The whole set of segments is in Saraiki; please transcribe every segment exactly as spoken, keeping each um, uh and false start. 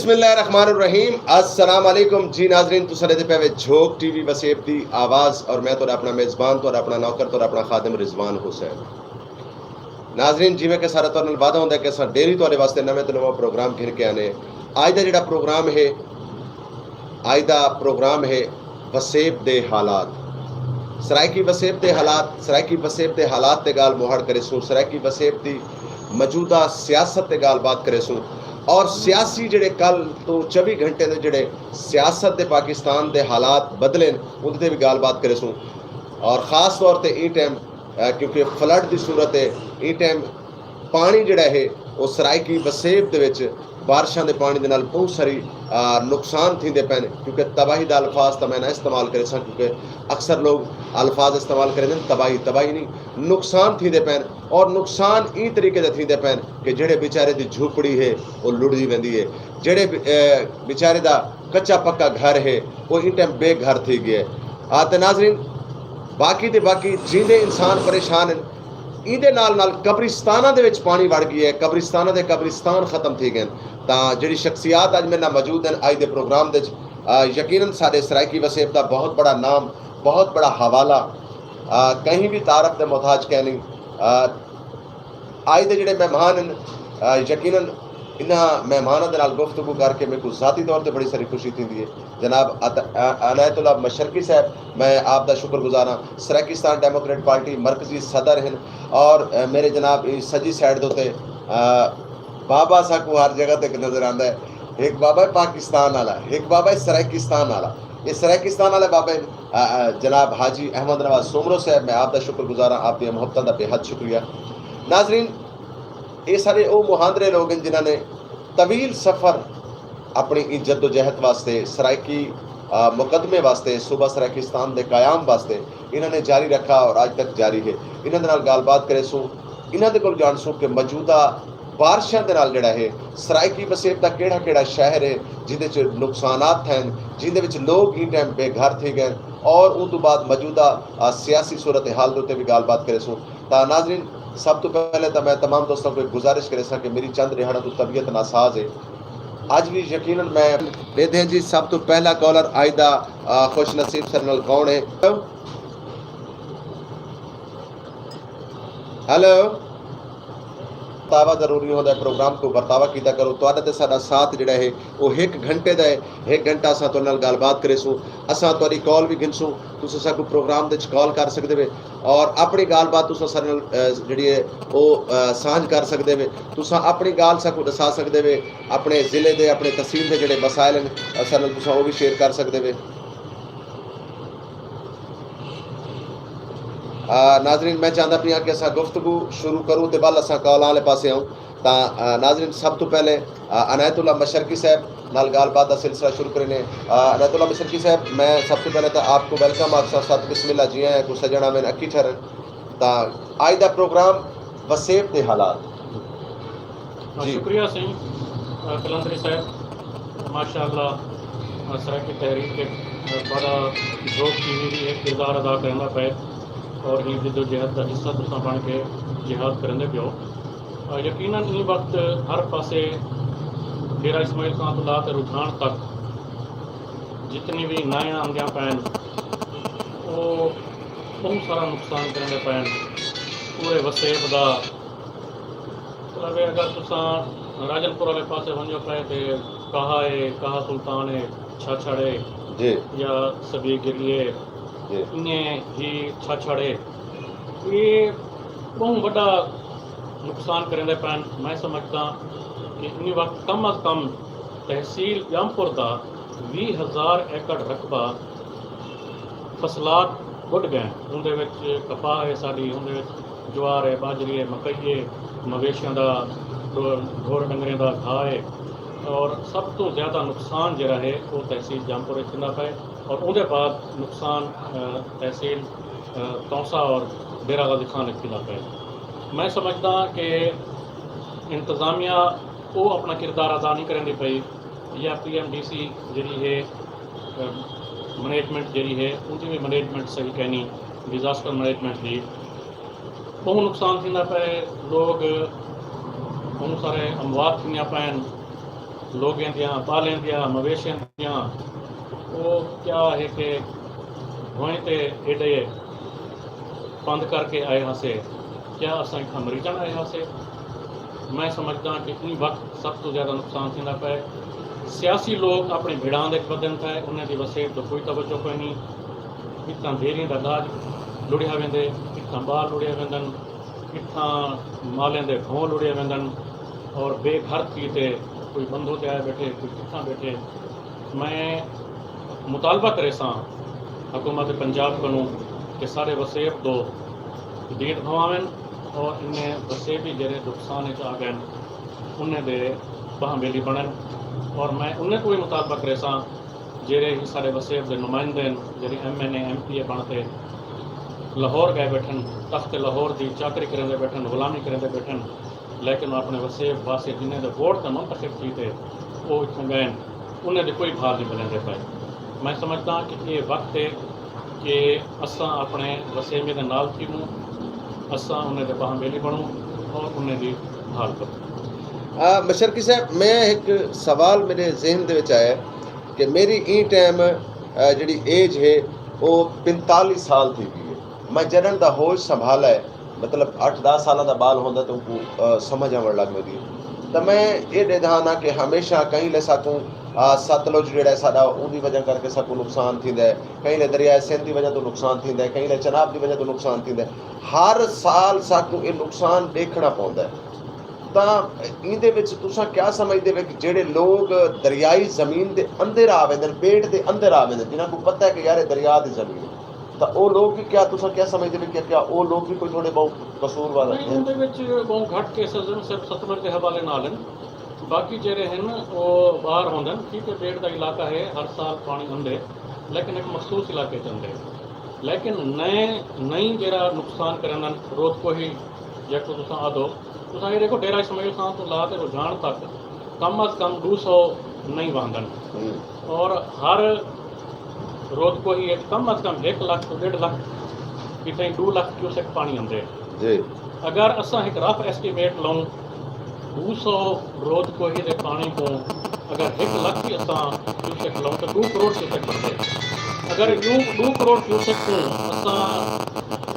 بسم اللہ الرحمن الرحیم۔ السلام علیکم جی ناظرین، تساں ݙیہدے پئے وے جھوک ٹی وی وسیب دی آواز، اور میں تہاݙا اپݨا میزبان، تہاݙا اپݨا نوکر، تہاݙا اپݨا خادم رضوان حسین۔ ناظرین، جیویں کہ سارا تہاݙے نال وعدہ ہوندا ہے کہ اساں ڈیلی تہاݙے واسطے نویں توں نواں پروگرام گھن کے آنے۔ اڄ دا جیڑھا پروگرام ہے، اڄ دا پروگرام ہے وسیب دے حالات۔ سرائیکی وسیب دے حالات، سرائیکی وسیب دے حالات تے ڳالھ مہاڑ کریسوں، سرائیکی وسیب دی موجودہ سیاست تے ڳالھ بات کریسوں، اور سیاسی جیڑھے کل توں چوی گھنٹے دے جیڑھے سیاست دے پاکستان دے حالات بدلن، اوندے تے وی ڳالھ بات کریسوں۔ اور خاص طور تے ایں ٹائم، اے، کیونکہ فلڈ دی صورت ہے، ایں ٹائم پاݨی جیڑھا ہے، او سرائیکی وسیب دے وچ بارشاں دے پاݨی دے نال ٻہوں ساری، آ، نقصان تھیندے پئن، کیونکہ تباہی دا الفاظ تاں میں نہ استعمال کریساں، کیونکہ اکثر لوگ الفاظ استعمال کریندن، تباہی، تباہی نہیں، نقصان تھیندے پئن، اور نقصان ایں طریقے دے تھیندے پئن کہ جیڑھے بیچارے دی جھوپڑی ہے، او لڑدی ویندی ہے، جیڑھے بی-، اے، بیچارے دا کچا پکا گھر ہے، او ایں ٹائم بے گھر تھی ڳئے۔ آ، تے ناظرین، باقی تے باقی جیندے انسان پریشان ہن، ایندے نال نال قبرستاناں دے وچ پاݨی وڑ ڳیا ہے، قبرستاناں دے قبرستان ختم تھی ڳئے ہن۔ تاں جیڑھی شخصیات اڄ میرے نال موجود ہن اڄ دے پروگرام دے وچ، آ، یقیناً ساݙے سرائیکی وسیب دا بہت بڑا نام، بہت بڑا حوالہ، آ، کہیں بھی تعارف دے محتاج کائنی۔ آ، اڄ دے جیڑھے مہمان ہن، آ، یقیناً انہاں مہماناں دے نال گفتگو کر کے میکوں ذاتی طور تے بڑی ساری خوشی تھیندی ہے۔ جناب عط-، آ، عنایت اللہ مشرقی صاحب، میں آپ دا شکر گزار ہاں۔ سرائیکستان ڈیموکریٹ پارٹی مرکزی صدر ہن، اور، آ، میرے جناب ایں سڄی سائیڈ دے اتے، آ، بابا ساکوں ہر جگہ تے نظر آندا ہے۔ ہک بابا ہے پاکستان والا، ہک بابا ہے سرائیکستان والا۔ اے سرائیکستان والے بابے، آ، آ، جناب حاجی احمد نواز سومرو صاحب، میں آپ دا شکر گزار ہاں، آپ دیاں محبتاں دا بے حد شکریہ۔ ناظرین، اے سارے او مہاندرے لوگ ہن جنہاں نے طویل سفر اپݨی ایں جدوجہد واسطے، سرائیکی، آ، مقدمے واسطے، صوبہ سرائیکستان دے قیام واسطے انہاں نے جاری رکھا اور اڄ تک جاری ہے۔ انہاں دے نال ڳالھ بات کریسوں، انہاں دے کول ڄاݨسوں کہ موجودہ بارشاں دے نال جیڑھا ہے سرائیکی وسیب دا کیڑھا کیڑھا شہر ہے جیندے وچ نقصانات تھئن، جیندے وچ لوگ ایں ٹائم بے گھر تھی ڳئے اور اوں توں بعد موجودہ، آ، سیاسی صورتحال دے اتے وی ڳالھ بات کریسوں۔ تاں ناظرین، سب توں پہلے تاں میں تمام دوستاں کوں ہک گزارش کریساں کہ میری چند ݙیہاڑاں توں طبیعت ناساز ہے۔ اڄ وی یقیناً میں ݙیہدے جی سب توں پہلا کالر اڄ دا، آ، خوش نصیب ساݙے نال کون ہے؟ ہیلو؟ برتاوا ضروری ہوندا ہے، پروگرام کوں برتاوا کیتا کرو۔ تہاݙا تے ساݙا ساتھ جیڑھا ہے، او ہک گھنٹے دا ہے۔ ہک گھنٹہ اساں تہاݙے نال ڳالھ بات کریسوں، اساں تہاݙی کال وی گھنسوں، تساں ساکوں پروگرام دے وچ کال کر سڳدے وے اور اپݨی ڳالھ بات تساں ساݙے نال، اے، جیڑھی ہے، او، اے، سانجھ کر سڳدے وے۔ تساں اپݨی ڳالھ ساکوں ݙسا سڳدے وے، اپݨے ضلع دے، اپݨے تحصیل دے جیڑھے مسائل ہن، اساݙے نال تساں او وی شیئر کر سڳدے وے۔ آ، ناظرین، میں چاہندا پیاں کہ اساں گفتگو شروع کروں تے ول اساں کالاں والے پاسے آؤں۔ تاں، آ، ناظرین، سب توں پہلے، آ، عنایت اللہ مشرقی صاحب نال ڳالھ بات دا سلسلہ شروع کرینے۔ آ، عنایت اللہ مشرقی صاحب، میں سب توں پہلے تاں آپ کوں ویلکم آکھساں، ست بسم اللہ، جی آیاں کوں سڄݨ آون، اکھی ٹھرن۔ تاں اڄ دا پروگرام وسیب دے حالات۔ ہاں، جی۔ شکریہ سئیں، آ، قلندری صاحب، ماشاءاللہ، آ، سرائیکی تحریک اچ، آ، بڑا ذوق کیویں وی ہک کردار ادا کریندا پئے اور ایں جدوجہد دا حصہ تساں بݨ کے جہاد کریندے پیو۔ آ، یقیناً ایں وقت ہر پاسے ڈیرہ اسماعیل خان توں لا تے رجحان تک جتنی وی نائیاں آندیاں پئن، او ٻہوں سارا نقصان کریندے پئن پورے وسیب دا۔ مطلب ہے، اگر تساں راجن پور والے پاسے ونڄو پئے تے کہا ہے، کہا سلطان ہے، چھاچھڑ ہے، جی۔ یا سبی گری ہے، جی۔ ایئں ہی چھاچھڑ ہے۔ اے ٻہوں وݙا نقصان کریندے پئن۔ میں سمجھداں کہ ایں وقت کم از کم تحصیل ڄامپور دا ویہہ ہزار ایکڑ رقبہ فصلات ٻݙ ڳئن۔ اوندے وچ کپاہ ہے ساݙی، اوندے وچ جوار ہے، ٻاجھری ہے، مکئی ہے، مویشیاں دا، ڈھو-، ڈھور ڈنگریں دا گھاہ ہے۔ اور سب توں زیادہ نقصان جیڑھا ہے، او تحصیل ڄامپور وچ تھیندا پئے اور اوندے بعد نقصان، آ، تحصیل، آ، تونسہ اور ڈیرہ غازی خان وچ تھیندا پئے۔ میں سمجھداں کہ انتظامیہ او اپݨا کردار ادا نہیں کریندی پئی، یا پی ایم ڈی سی جیڑھی ہے، مینجمنٹ جیڑھی ہے، اوندی وی مینجمنٹ صحیح کائنی، ڈیزاسٹر مینجمنٹ دی۔ ٻہوں نقصان تھیندا پئے، لوگ ٻہوں سارے اموات تھیندیاں پئن۔ لوگیں دیاں، ٻالیں دیاں، مویشیاں دیاں، او کیا ہے کہ بھوئیں تے ایݙے پندھ کر کے آئے ہاسے؟ کیا اساں اتھاں مریضݨ آئے ہاسے؟ میں سمجھداں کہ ایں وقت سب توں زیادہ نقصان تھیندا پئے۔ سیاسی لوک اپݨے بھڑاند اچ ودن تھئے، انہیں دی وسیب توں کوئی توجہ کوئی نہیں۔ اتھاں دیریں دا ݙاج لڑیا ویندے، اتھاں ٻال لڑیا ویندن، اتھاں مالیں دے بھوں لڑے ویندن اور بے گھر تھی تے کوئی بندھو تے آئے ٻیٹھے، کوئی کتھاں ٻیٹھے۔ میں مطالبہ کریساں حکومت پنجاب کنوں کہ سارے وسیب دو دید بھواون اور انہیں وسیبی جڑے نقصان اچ آ گئن انہیں دے بہاں بیلی بنن۔ اور میں انہیں کو بھی مطالبہ کریساں جڑے ہی سارے وسیب دے نمائندے ہیں، جڑے M N A M P A بن تے لاہور گئے بیٹھن، تخت لاہور دی چاکری کریندے بیٹھن، غلامی کریندے بیٹھن، لیکن اپݨے وسیب واسطے جنہیں دے ووٹ تے منتخب کیتے، او اتھوں ڳئن، انہیں دی کوئی بھال نہیں بلیندے پئے۔ میں سمجھداں کہ اے وقت ہے کہ اساں اپݨے وسیبیں دے نال تھیووں، اساں انہیں دے باہمبیلی بݨوں اور انہیں دی بھال کروں۔ آ، مشرقی صاحب، میں ہک سوال میرے ذہن دے وچ آیا کہ میری ایں ٹائم، آ، جڑی ایج ہے، او پنتالیس سال تھی گئی ہے۔ میں جݙݨ دا ہوش سنبھالا ہے، مطلب اٹھ دہ سالاں دا ٻال ہوندا تے اونکوں، آ، سمجھ آوݨ لڳ ویندی ہے۔ تاں میں اے ݙیدھا نا کہ ہمیشہ کہیں لے ساکوں، آ، ستلج جڑا ہے ساݙا، اوندی وجہ کر کے ساکوں نقصان تھیندا ہے، کہیں لے دریائے سندھ دی وجہ توں نقصان تھیندا ہے، کہیں لے چناب دی وجہ توں نقصان تھیندا ہے۔ ہر سال ساکوں اے نقصان ݙیکھݨا پوندا ہے۔ تاں ایندے وچ تساں کیا سمجھدے وے کہ جڑے لوگ دریائی زمین دے اندر آ ویندن، پیٹ دے اندر آ ویندن، جنہاں کوں پتہ ہے کہ یار اے دریا دی زمین ہے، تاں او لوگ بھی، کیا تساں کیا سمجھدے وے کہ کیا او لوگ بھی کوئی تھوڑے بہت قصور والا نہیں، ہیں؟ اندے وچ ٻہوں گھٹ کیسز ہیں، صرف ستلج دے حوالے نال ہیں۔ باقی جڑے ہیں او باہر ہوندن، ٹھیک ہے، پیٹ دا علاقہ ہے، ہر سال پانی اندے، لیکن ایک مخصوص علاقے چ اندے۔ لیکن نئے نئی جڑا نقصان کرن، رود کوہی جیکوں تساں آدھو، تساں اے ݙیکھو، ڈیرہ اسماعیل خان توں لا تے رجھاݨ تک کم از کم ݙو سو نئیں واہندن۔ اور ہر رود کوہی اچ کم از کم ہک لکھ توں ݙیڈھ لکھ، کتھائیں ݙو لکھ کیوسک پاݨی آندے۔ جی۔ اگر اساں ہک رف ایسٹیمیٹ لوں، ݙو سو رود کوہی دے پاݨی کوں اگر ہک لکھ وی اساں کیوسک لوں تاں ݙو کروڑ کیوسک بݨدے۔ اگر ݙو ݙو کروڑ کیوسک کوں اساں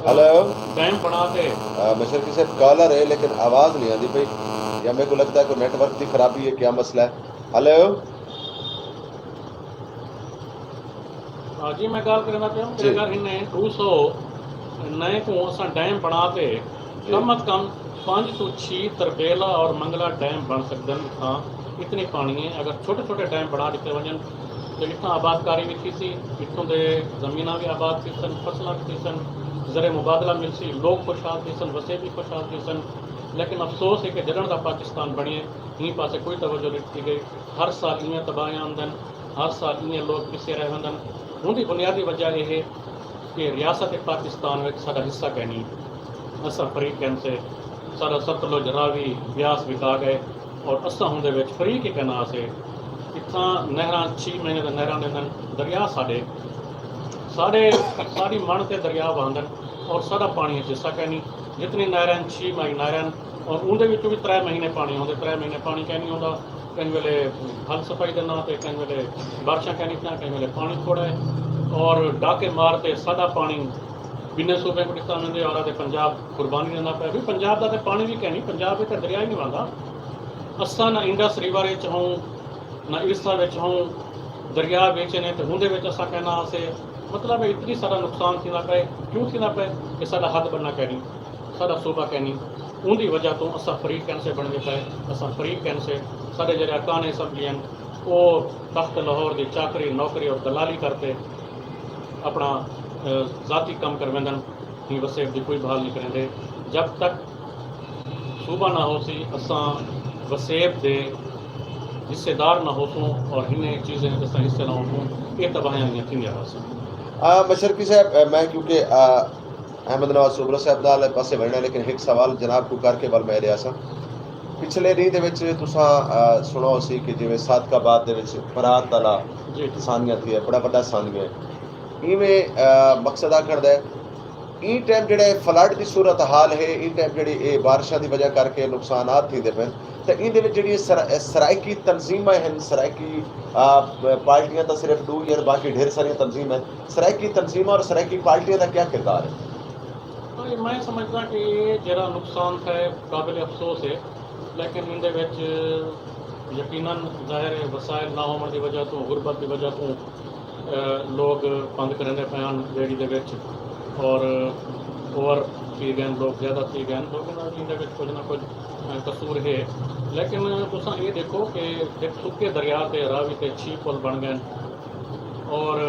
ہیلو۔ ڈیم بݨا تے آ، مشرقی صاحب، کالر ہے لیکن آواز نہیں آندی پئی، یا میرے کو لگتا ہے کوئی نیٹ ورک دی خرابی ہے، کیا مسئلہ ہے؟ ہیلو۔ ہاں جی، میں ڳالھ کریندا پیا کہ جی۔ اگر ہن ݙو سو نئیں کوں اساں ڈیم بݨا تے جی۔ کم از کم پنج توں چھی تربیلا اور منگلا ڈیم بݨ سڳدن۔ اتھاں اتنی پاݨی ہے، اگر چھوٹے چھوٹے ڈیم بݨا ݙتے ونڄن تے اتھاں آباد کاری وی تھیسی، اتھوں دے زمیناں وی آباد تھیسن، فصلاں وی تھیسن، زر مبادلہ ملسی، لوگ خوشحال تھیسن، وسیب وی خوشحال تھیسن۔ لیکن افسوس ہے کہ جݙݨ دا پاکستان بݨیے، ایں پاسے کوئی توجہ نہیں ݙتی ڳئی۔ ہر سال ایویں تباہیاں آندن، ہر سال ایویں لوگ پسے رہ ویندن۔ اوندی بنیادی وجہ اے ہے کہ ریاست پاکستان وچ ساݙا حصہ کائنی۔ اساں فریق کین سے، ساݙا ستلج، راوی، بیاس وکا ڳئے اور اساں ہوندے وچ فریق ہی کائنا سے۔ اتھاں نہراں چھی مہینے دے نہراں ݙیندن، دریا ساݙے ساݙے ساݙی مݨ تے دریا وہندن اور ساݙا پاݨی اچ حصہ کائنی۔ جتنی نہراں ہن، چھی ماہی نہراں ہن اور اوندے وچوں وی ترے مہینے پاݨی ہوندے، ترے مہینے پاݨی کائنی ہوندا۔ کہیں ویلے ہل صفائی دے ناں تے، کہیں ویلے بارشاں کائنی تھیاں، کہیں ویلے پاݨی تھوڑا ہے۔ اور ڈاکے مار تے ساݙا پاݨی ٻنہیں صوبیں کوں ݙتا ویندے اور آہدے پنجاب قربانی ݙیندا پئے۔ بھئی پنجاب دا تے پاݨی وی کائنی، پنجاب وچ تے دریا ہی نہیں وہندا۔ اساں نہ انڈس ریور اچ ہوں، نہ ارسا وچ ہوں، دریا وچ نے تے ہوندے وچ اساں کائنا ہاسے۔ مطلب ہے اتنی ساݙا نقصان تھیندا پئے، کیوں تھیندا پئے؟ کہ ساݙا حد بننا کائنی، ساݙا صوبہ کائنی۔ اوندی وجہ توں اساں فریق کین سے بݨدے پئے، اساں فریق کین سے۔ ساݙے جیڑھے ارکان اسمبلی ہن، او تخت لاہور دی چاکری، نوکری اور دلالی کر تے اپݨا، اے، ذاتی کم کر ویندن۔ ایں وسیب دی کوئی بھال نہیں کریندے۔ جب تک صوبہ نہ ہوسی، اساں وسیب دے حصے دار نہ ہوسوں اور انہیں چیزیں اساں حصے نہ ہوسوں، اے تباہیاں دیاں تھیندیاں رہسن۔ آ، مشرقی صاحب، آ، میں کیونکہ، آ، احمد نواز سوبرا صاحب نال پاسے ونڄݨا، لیکن ہک سوال جناب کوں کر کے ول میں ݙے آساں۔ پچھلے ݙینھ دے وچ تساں، آ، سݨا ہوسی کہ جیویں صادق آباد دے وچ برات والا جی۔ سانیہ تھی ہے، بڑا وݙا سانیہ ہے۔ ایویں، آ، مقصد آکھݨ دا ہے ایں ٹائم جیڑھے فلڈ دی صورت حال ہے، ایں ٹائم جیڑھی اے بارشاں دی وجہ کر کے نقصانات تھیندے پئن، تے ایندے وچ جیڑھی اے سر-، اے سرائیکی تنظیماں ہن، سرائیکی، آ، پارٹیاں تاں صرف ݙو ہی ہن، باقی ڈھیر ساریاں تنظیماں ہن، سرائیکی تنظیماں اور سرائیکی پارٹیاں دا کیا کردار ہے؟ میں سمجھداں کہ اے جیڑھا نقصان تھئے قابل افسوس ہے، لیکن ایندے وچ یقیناً ظاہر ہے وسائل نہ ہووݨ دی وجہ توں، غربت دی وجہ توں لوگ پند کریندے پئے ہن ڈیری دے وچ، اور اوور تھی گئے، لوگ زیادہ تھی گئے، لوگوں دا وی ایندے وچ کجھ نہ کجھ قصور ہے۔ لیکن تساں اے ڈیکھو کہ ہک سکے دریا تے راوی تے چھی پل بݨ گئے، اور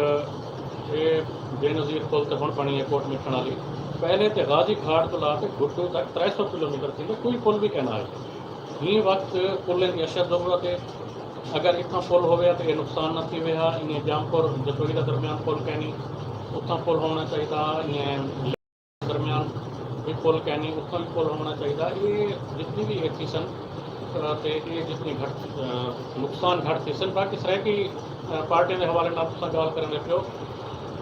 اے بے نظیر پل تے ہݨ بݨی ہے کوٹ مٹھݨ والی۔ پہلے تے غازی گھاٹ توں لا تے گھٹو تک ترے سو کلومیٹر تھیندے، کوئی پل وی کائنا ہے۔ ایں وقت پلیں دی اشد ضرورت ہے۔ اگر اتھاں پل ہووے ہا تے اے نقصان نہ تھیوے ہا۔ ایئں جام پور جتوئی دا درمیان پل کائنی، اتھاں پل ہووݨا چاہیدا ہا۔ ایئں درمیان وی پل کائنی، اتھاں وی پل ہووݨا چاہیدا۔ اے جتنی وی اے تھیسن، تے اے جتنی گھٹ، نقصان گھٹ تھیسن۔ باقی سرائیکی پارٹیاں دے حوالے نال تساں ڳالھ کریندے پیو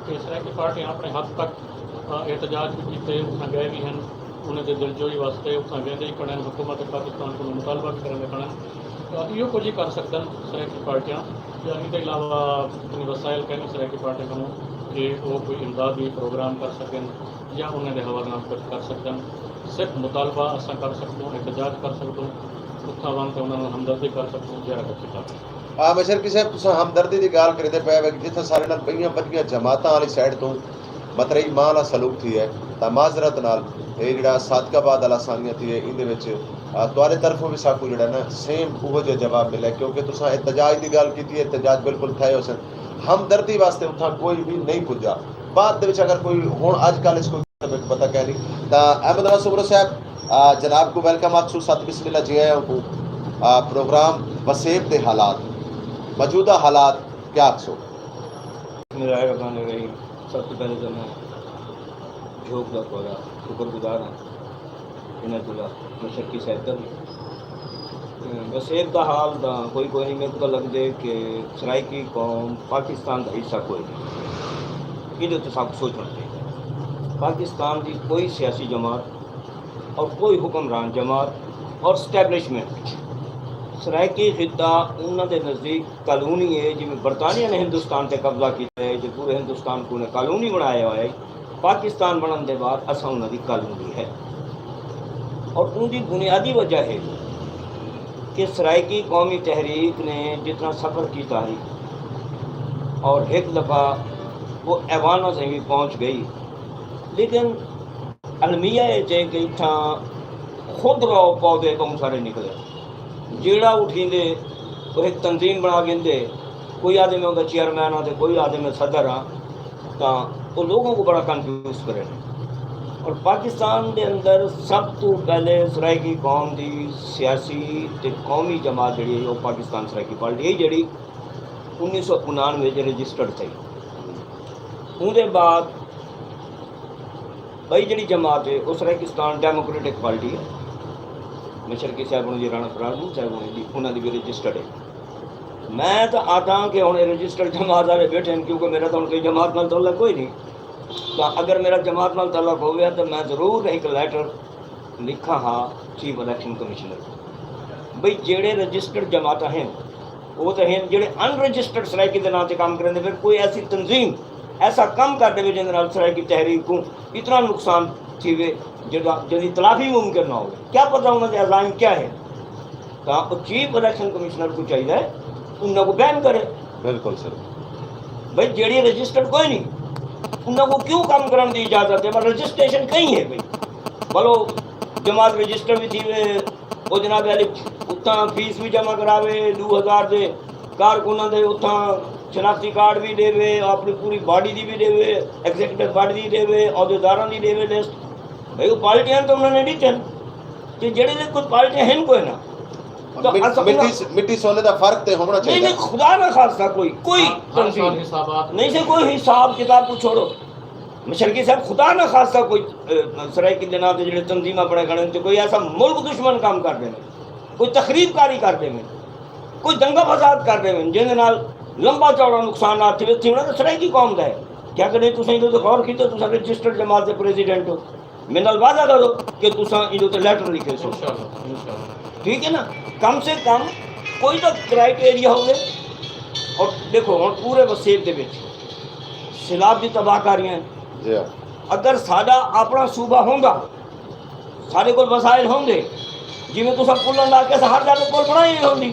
کہ سرائیکی پارٹیاں اپݨے حد تک احتجاج وی کیتے، اتھاں ڳئے وی ہن، انہیں دے دلجوئی واسطے اتھاں ویندے ہی کھڑن، حکومت پاکستان کولوں مطالبہ وی کریندے کھڑن۔ تاں ایہو کجھ ہی کر سڳدن سرائیکی پارٹیاں، یا ایندے علاوہ اتنی وسائل کائنی سرائیکی پارٹیاں کولوں کہ او کوئی امدادی پروگرام کر سڳن یا انہیں دے حوالے نال کجھ کر سڳدن۔ صرف مطالبہ اساں کر سڳدوں، احتجاج کر سڳدوں، اتھاں ونڄ تے انہاں نال ہمدردی کر سڳدوں، ٻیا کجھ نی کر سڳدوں۔ آ، مشرقی صاحب، تساں ہمدردی دی ڳالھ کریندے پئے وے، جتھاں سارے نال ٻئیاں وݙیاں جماعتاں والی سائیڈ توں مترئی ماں نال سلوک تھی ہے، تاں معذرت نال اے جیڑھا صادق آباد والا سانگیاں تھی ہے، ایندے وچ، آ، تہاݙے طرفوں وی ساکوں جیڑھا نا سیم اوہو جیہا جواب ملے، کیونکہ تساں احتجاج دی ڳالھ کیتی ہے، احتجاج بالکل تھئے ہوسن۔ ہمدردی واسطے اتھاں کوئی وی نہیں پڄا۔ بعد دے وچ اگر کوئی ہݨ اڄ کل اچ کوئی میکوں پتہ کائنی۔ تاں احمد اللہ سومرو صاحب، آ، جناب کوں ویلکم آکھسوں، ست بسم اللہ، جی آیاں کوں۔ آ، پروگرام وسیب دے حالات، موجودہ حالات کیا آکھسو؟ بسم اللہ الرحمن الرحیم۔ سب توں پہلے تاں میں جھوک دا تہاݙا شکر گزار ہاں، عنایت اللہ مشرقی صاحب دا وی۔ وسیب دا حال تاں کوئی کوئی نہیں، میکوں تاں لڳدے کہ سرائیکی قوم پاکستان دا حصہ کوئی نہیں۔ ایندے اتے ساکوں سوچݨا چاہیدا۔ پاکستان دی کوئی سیاسی جماعت اور کوئی حکمران جماعت اور اسٹیبلشمنٹ، سرائیکی خطہ انہاں دے نزدیک کالونی ہے، جیویں برطانیہ نے ہندوستان تے قبضہ کیتا ہے، جو پورے ہندوستان کوں انہیں کالونی بݨایا ہویا ہے، پاکستان بݨݨ دے بعد اساں انہاں دی کالونی ہے۔ اور ان دی بنیادی وجہ ہے کہ سرائیکی قومی تحریک نے جتنا سفر کیتا ہے اور ہک دفعہ وہ ایواناں تئیں وی پہنچ ڳئی، لیکن المیہ اے چے کہ اتھاں خود رو پودے ٻہوں سارے نکلے۔ جیڑھا اٹھیندے، او ہک تنظیم بݨا گھندے۔ کوئی آہدے میں اوندا چیئرمین ہاں تے کوئی آہدے میں صدر ہاں، تاں او لوگوں کوں بڑا کنفیوز کرے۔ اور پاکستان دے اندر سب توں پہلے سرائیکی قوم دی سیاسی تے قومی جماعت جیڑھی ہے، او پاکستان سرائیکی پارٹی ہے، جیڑھی انیس سو انانوے اچ رجسٹرڈ تھئی۔ اوندے بعد ٻئی جیڑھی جماعت ہے، او سرائیکستان ڈیموکریٹک پارٹی ہے۔ مشرقی صاحب ہوݨاں دی، رانا فراز محمود صاحب ہوݨاں دی، انہاں دی وی رجسٹرڈ ہے۔ میں تاں آہداں کہ ہݨ اے رجسٹرڈ جماعت والے ٻیٹھے ہن، کیونکہ میݙا تاں ہݨ کہیں جماعت نال تعلق کوئی نہیں۔ تاں اگر میݙا جماعت نال تعلق ہووے ہا تاں میں ضرور ہک لیٹر لکھاں ہا چیف الیکشن کمشنر کوں، بھئی جیڑھے رجسٹرڈ جماعتاں ہن، او تاں ہن، جیڑھے ان رجسٹرڈ سرائیکی دے ناں تے کم کریندے پئے، کوئی ایسی تنظیم ایسا کم کر ݙیوے جیندے نال سرائیکی تحریک کوں اتنا نقصان تھیوے جیڑھا، جیندی تلافی ممکن نہ ہووے۔ کیا پتہ انہاں دے عزائم کیا ہن؟ تاں او چیف الیکشن کمشنر کوں چاہیدا ہے انہاں کوں بین کرے۔ بالکل سر۔ بھئی جیڑھی رجسٹرڈ کوئی نہیں، انہاں کوں کیوں کم کرݨ دی اجازت ہے؟ بھلا رجسٹریشن کہیں ہے بھئی؟ بھلو جماعت رجسٹر وی تھیوے، او جناب عالی اتھاں فیس وی جمع کراوے ݙو ہزار دے کارکناں دے، اتھاں شناختی کارڈ وی ݙیوے، اپݨی پوری باڈی دی وی ݙیوے، ایگزیکٹو باڈی دی ݙیوے، عہدیداراں دی ݙیوے لسٹ۔ بھئی او پارٹیاں تاں انہاں نے ݙتے ہن، تے جیڑھے دے کوئی پارٹیاں ہن کوئی نہ۔ تاں مٹ-، اساں مٹی انہاں س-، مٹی سونے دا فرق تے ہووݨا نہیں، چاہیدا۔ نہیں، خدا نہ خواستہ کوئی، کوئی ہر سال تنظیم حسابات نہیں سے، کوئی حساب کتاب کوں چھوڑو۔ مشرقی صاحب، خدا نہ خواستہ کوئی، اے، سرائیکی دے ناں تے جیڑھے تنظیماں بݨے کھڑے ہن تے کوئی ایسا ملک دشمن کم کر ݙیوے، کوئی تخریب کاری کر ݙیوے، کوئی دنگا فساد کر ݙیوے، جیندے نال لمبا چوڑا نقصان نہ تھیوے، تھیوݨا تاں سرائیکی قوم دا ہے۔ کیا کدے تساں ایندے تے غور کیتے؟ تساں رجسٹرڈ جماعت دے پریزیڈنٹ ہو، میرے نال وعدہ کرو کہ تساں ایندے تے لیٹر لکھے سو۔ ٹھیک ہے نا؟ کم سے کم کوئی تاں کرائٹیریا ہوے۔ اور دیکھو ہن پورے وسیب دے وچ سیلاب دی تباہ کاریاں ہیں۔ اگر ساڈا اپنا صوبہ ہوندا، ساڈے کول وسائل ہوندے، جیویں تساں پلاں لا کے اساں ہر جاگے پل بنائی ہوئی ہوندی،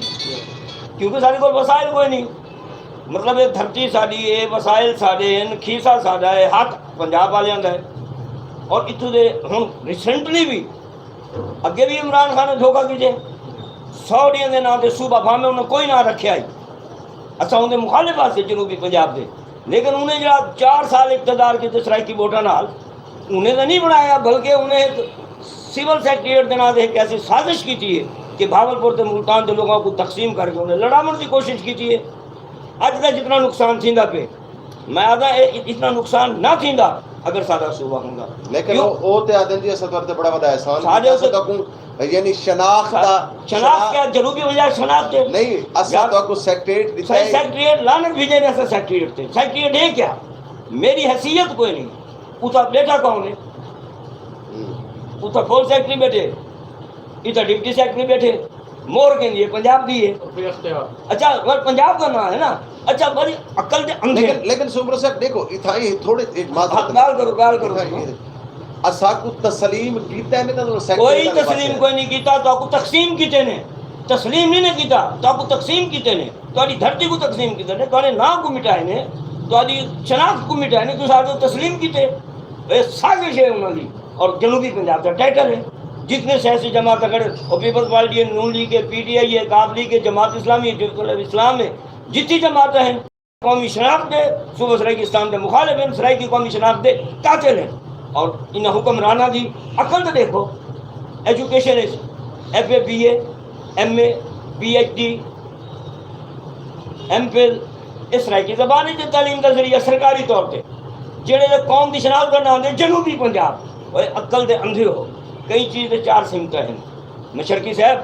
کیونکہ ساڈے کول وسائل کوئی نہیں۔ مطلب اے دھرتی ساڈی اے، وسائل ساڈے ہن، کھیسہ ساڈا اے، حق پنجاب والیاں دا اے۔ اور اتھوں دے ہن ریسنٹلی وی، اگے وی عمران خان نے دھوکہ کیتے، سعودیاں دے ناں تے صوبہ بھاویں انہاں کوئی نہ رکھیا ہی، اساں اوندے مخالف ہاسے جنوبی پنجاب دے، لیکن انہیں جڑا چار سال اقتدار کیتے سرائیکی ووٹاں نال، انہیں تاں نہیں بنایا، بلکہ انہیں ہک سول سیکریٹریٹ دے ناں تے ہک ایسی سازش کیتی ہے کہ بھاولپور تے ملتان دے لوگاں کوں تقسیم کر کے انہیں لڑاوݨ دی کوشش کیتی ہے۔ اڄ دا جتنا نقصان تھیندا پئے، میں آہدا اے اتنا نقصان نہ تھیندا اگر ساݙا صوبہ ہوندا۔ لیکن کیوں؟ او، او تے آہدن جی اساں تہاݙے تے بڑا وݙا احسان ساݙے کیتا، اساں اتے تہاکوں، یعنی شناخت دا، شناخت کیا؟ جنوبی پنجاب شناخت ہے۔ نہیں، اساں یار، تہاکوں سیکریٹریٹ ݙتا ہے۔ سیکریٹریٹ لعنت بھیجے نے اساں سیکریٹریٹ تے۔ سیکریٹریٹ ہے کیا؟ میری حیثیت کوئی نہیں۔ اتھاں ٻیٹھا کون ہے؟ ہوں۔ اتھاں فل سیکریٹری ٻیٹھے، اتھاں ڈپٹی سیکریٹری ٻیٹھے، مور کیندی ہے؟ پنجاب دی ہے۔ اچھا، ول پنجاب دا ناں ہے نا۔ اچھا، بڑی عقل دے اندھے۔ لیکن، لیکن سومرو صاحب، ݙیکھو، اتھاں ہی تھوڑے، ہک معذرت ہاں، ڳالھ کرو، ڳالھ کرو۔ اتھاں ہی اساں کوں تسلیم کیتا ہے نا، سیکریٹری کوئی والے تسلیم پاسے۔ کوئی نہیں کیتا، تہاکوں تقسیم کیتے نے۔ تسلیم نہیں نے کیتا، تہاکوں تقسیم کیتے نے۔ تہاݙی دھرتی کوں تقسیم کیتے نے، تہاݙے ناں کوں مٹائے نے، تہاݙی شناخت کوں مٹائے نے، تساں آہدے تسلیم کیتے۔ اے سازش ہے انہاں دی۔ اور جنوبی پنجاب دا ٹائٹل ہے۔ جتنے سیاسی جماعتاں کھڑے، او پیپلز پارٹی ہے، نون لیگ ہے، پی ٹی آئی ہے، کاف لیگ ہے، جماعت اسلامی ہے، جمعیت الاسلام ہے، جتنی جماعتاں ہیں، قومی شناخت دے، صوبہ سرائیکستان دے مخالف ہیں، سرائیکی قومی شناخت دے قاتل ہیں۔ اور انہاں حکمراناں دی عقل تے ݙیکھو، ایجوکیشن اچ F A, B A, M A, P H D, M Phil, اے سرائیکی زبان اچ تعلیم دا ذریعہ سرکاری طور تے۔ جیڑھے لوک قوم دی شناخت کرݨ آندے، جنوبی پنجاب، اوئے عقل دے اندھے ہو، کئی چیز دے چار سمتاں ہن۔ مشرقی صاحب،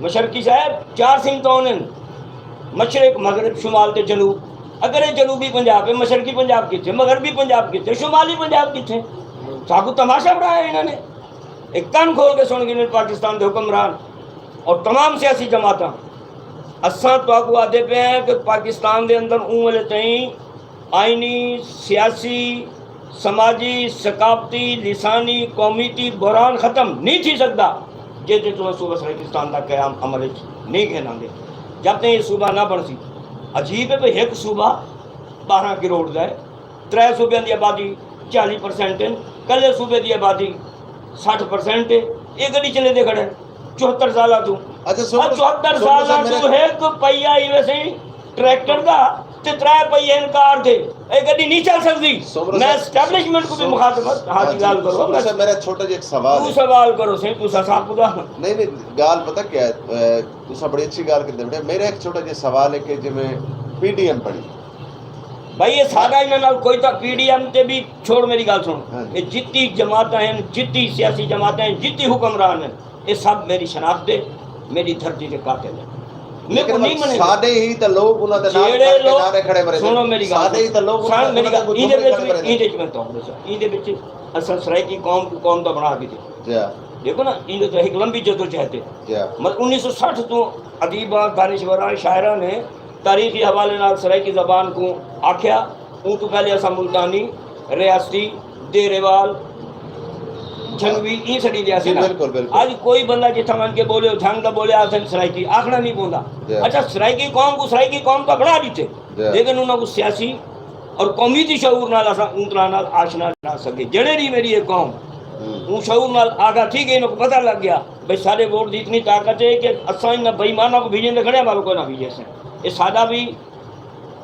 مشرقی صاحب، چار سمتاں ہن، مشرق، مغرب، شمال تے جنوب۔ اگر اے جنوبی پنجاب ہے، مشرقی پنجاب کتھے؟ مغربی پنجاب کتھے؟ شمالی پنجاب کتھے؟ ساکوں تماشا بݨایا انہاں نے۔ اے کن کھول کے سݨ گھنن پاکستان دے حکمران اور تمام سیاسی جماعتاں۔ اساں تہاکوں آہدے پئے ہیں کہ پاکستان دے اندر اوں ویلے تئیں آئینی، سیاسی، سماجی، ثقافتی، لسانی، قومیتی بحران ختم نہیں تھی سڳدا، جے تئیں تساں صوبہ سرائیکستان دا قیام عمل اچ نہیں گھن آندے۔ جب تئیں اے صوبہ نہ بݨسی، عجیب ہے بھئی ہک صوبہ ٻارہاں کروڑ دا ہے، ترے صوبیاں دی آبادی چالی پرسنٹ ہے، کلھے صوبے دی آبادی سٹھ پرسنٹ ہے، اے گݙی چلیندے کھڑے ہیں چوہتر سالاں توں۔ اچھا، سومرو، چوہتر سومرو صاحب، سالاں میرا توں ہک پہیا ہی ویسے ٹریکٹر دا تے ترے پہیے ہن کار دے، اے گݙی نہیں چل سڳدی۔ سومرو میں صاحب، اسٹیبلشمنٹ کوں بھی سومرو، مخاطب ہاں، ہاں جی، ڳالھ کرو، سومرو میں صاحب، میرا چھوٹا جیہا ہک سوال توں ہے۔ سوال کرو سائیں، تساں صاحب خدا۔ نہیں، نہیں، ڳالھ پتہ کیا ہے؟ اے، تساں بڑی اچھی ڳالھ کردے بیٹھے۔ میرا ہک چھوٹا جیہا سوال ہے کہ جیویں پی ڈی ایم بݨی، بھائی، اے ساݙا انہاں نال کوئی تاں، پی ڈی ایم تے بھی چھوڑ، میری ڳالھ سݨ۔ ہاں جی۔ اے جتی جماعتاں ہن، جتی سیاسی جماعتاں ہن، جتی حکمران ہن، اے سب میری شناخت دے، میری دھرتی دے قاتل ہن۔ میرے لیکن کوں نہیں منے۔ ساݙے ہی تاں لوگ انہاں دے نال جیڑھے کھڑ کے لوگ، نعرے کھڑے مرے۔ سݨو میری ڳالھ۔ ساݙے ہی تاں لوگ انہاں سݨ دے میری ڳالھ۔ ایندے وچ، ایندے وچ میں تہاکوں ݙساں، ایندے وچ اساں سرائیکی قوم کوں قوم دا بݨا ݙتے۔ جی ہاں۔ ݙیکھو نا، ایندے تے ہک لمبی جدوجہد ہے۔ جی ہاں۔ مطلب، انیس سو سٹھ توں ادیباں، دانشوراں، شاعراں نے تاریخی حوالے نال سرائیکی زبان کوں آکھیا، اوں توں پہلے اساں ملتانی، ریاستی، دیرے وال، جھنگوی، ایں سݙیندے ہاسے نا۔ بالکل، بالکل۔ اڄ کوئی بندہ جتھاں ونڄ کے ٻولے، او جھنگ دا ٻولے، آکھدن سرائیکی، آکھݨا نہیں پوندا۔ جی۔ اچھا، سرائیکی قوم کوں سرائیکی قوم تاں بݨا ݙتے، جی۔ لیکن انہاں کوں سیاسی اور قومیتی شعور نال اساں اوں طرح نال آشنا نہ سڳے۔ جیڑھے ݙینہہ میری اے قوم ہوں۔ اوں شعور نال آگاہ تھی ڳئی، انہاں کوں پتہ لڳ ڳیا بھئی ساݙے ووٹ دی اتنی طاقت ہے کہ اساں انہاں بے ایماناں کوں بھیڄݨ تے کھڑے ہیں، ٻالو کوئی نہ بھیڄے سئیں۔ اے ساݙا بھی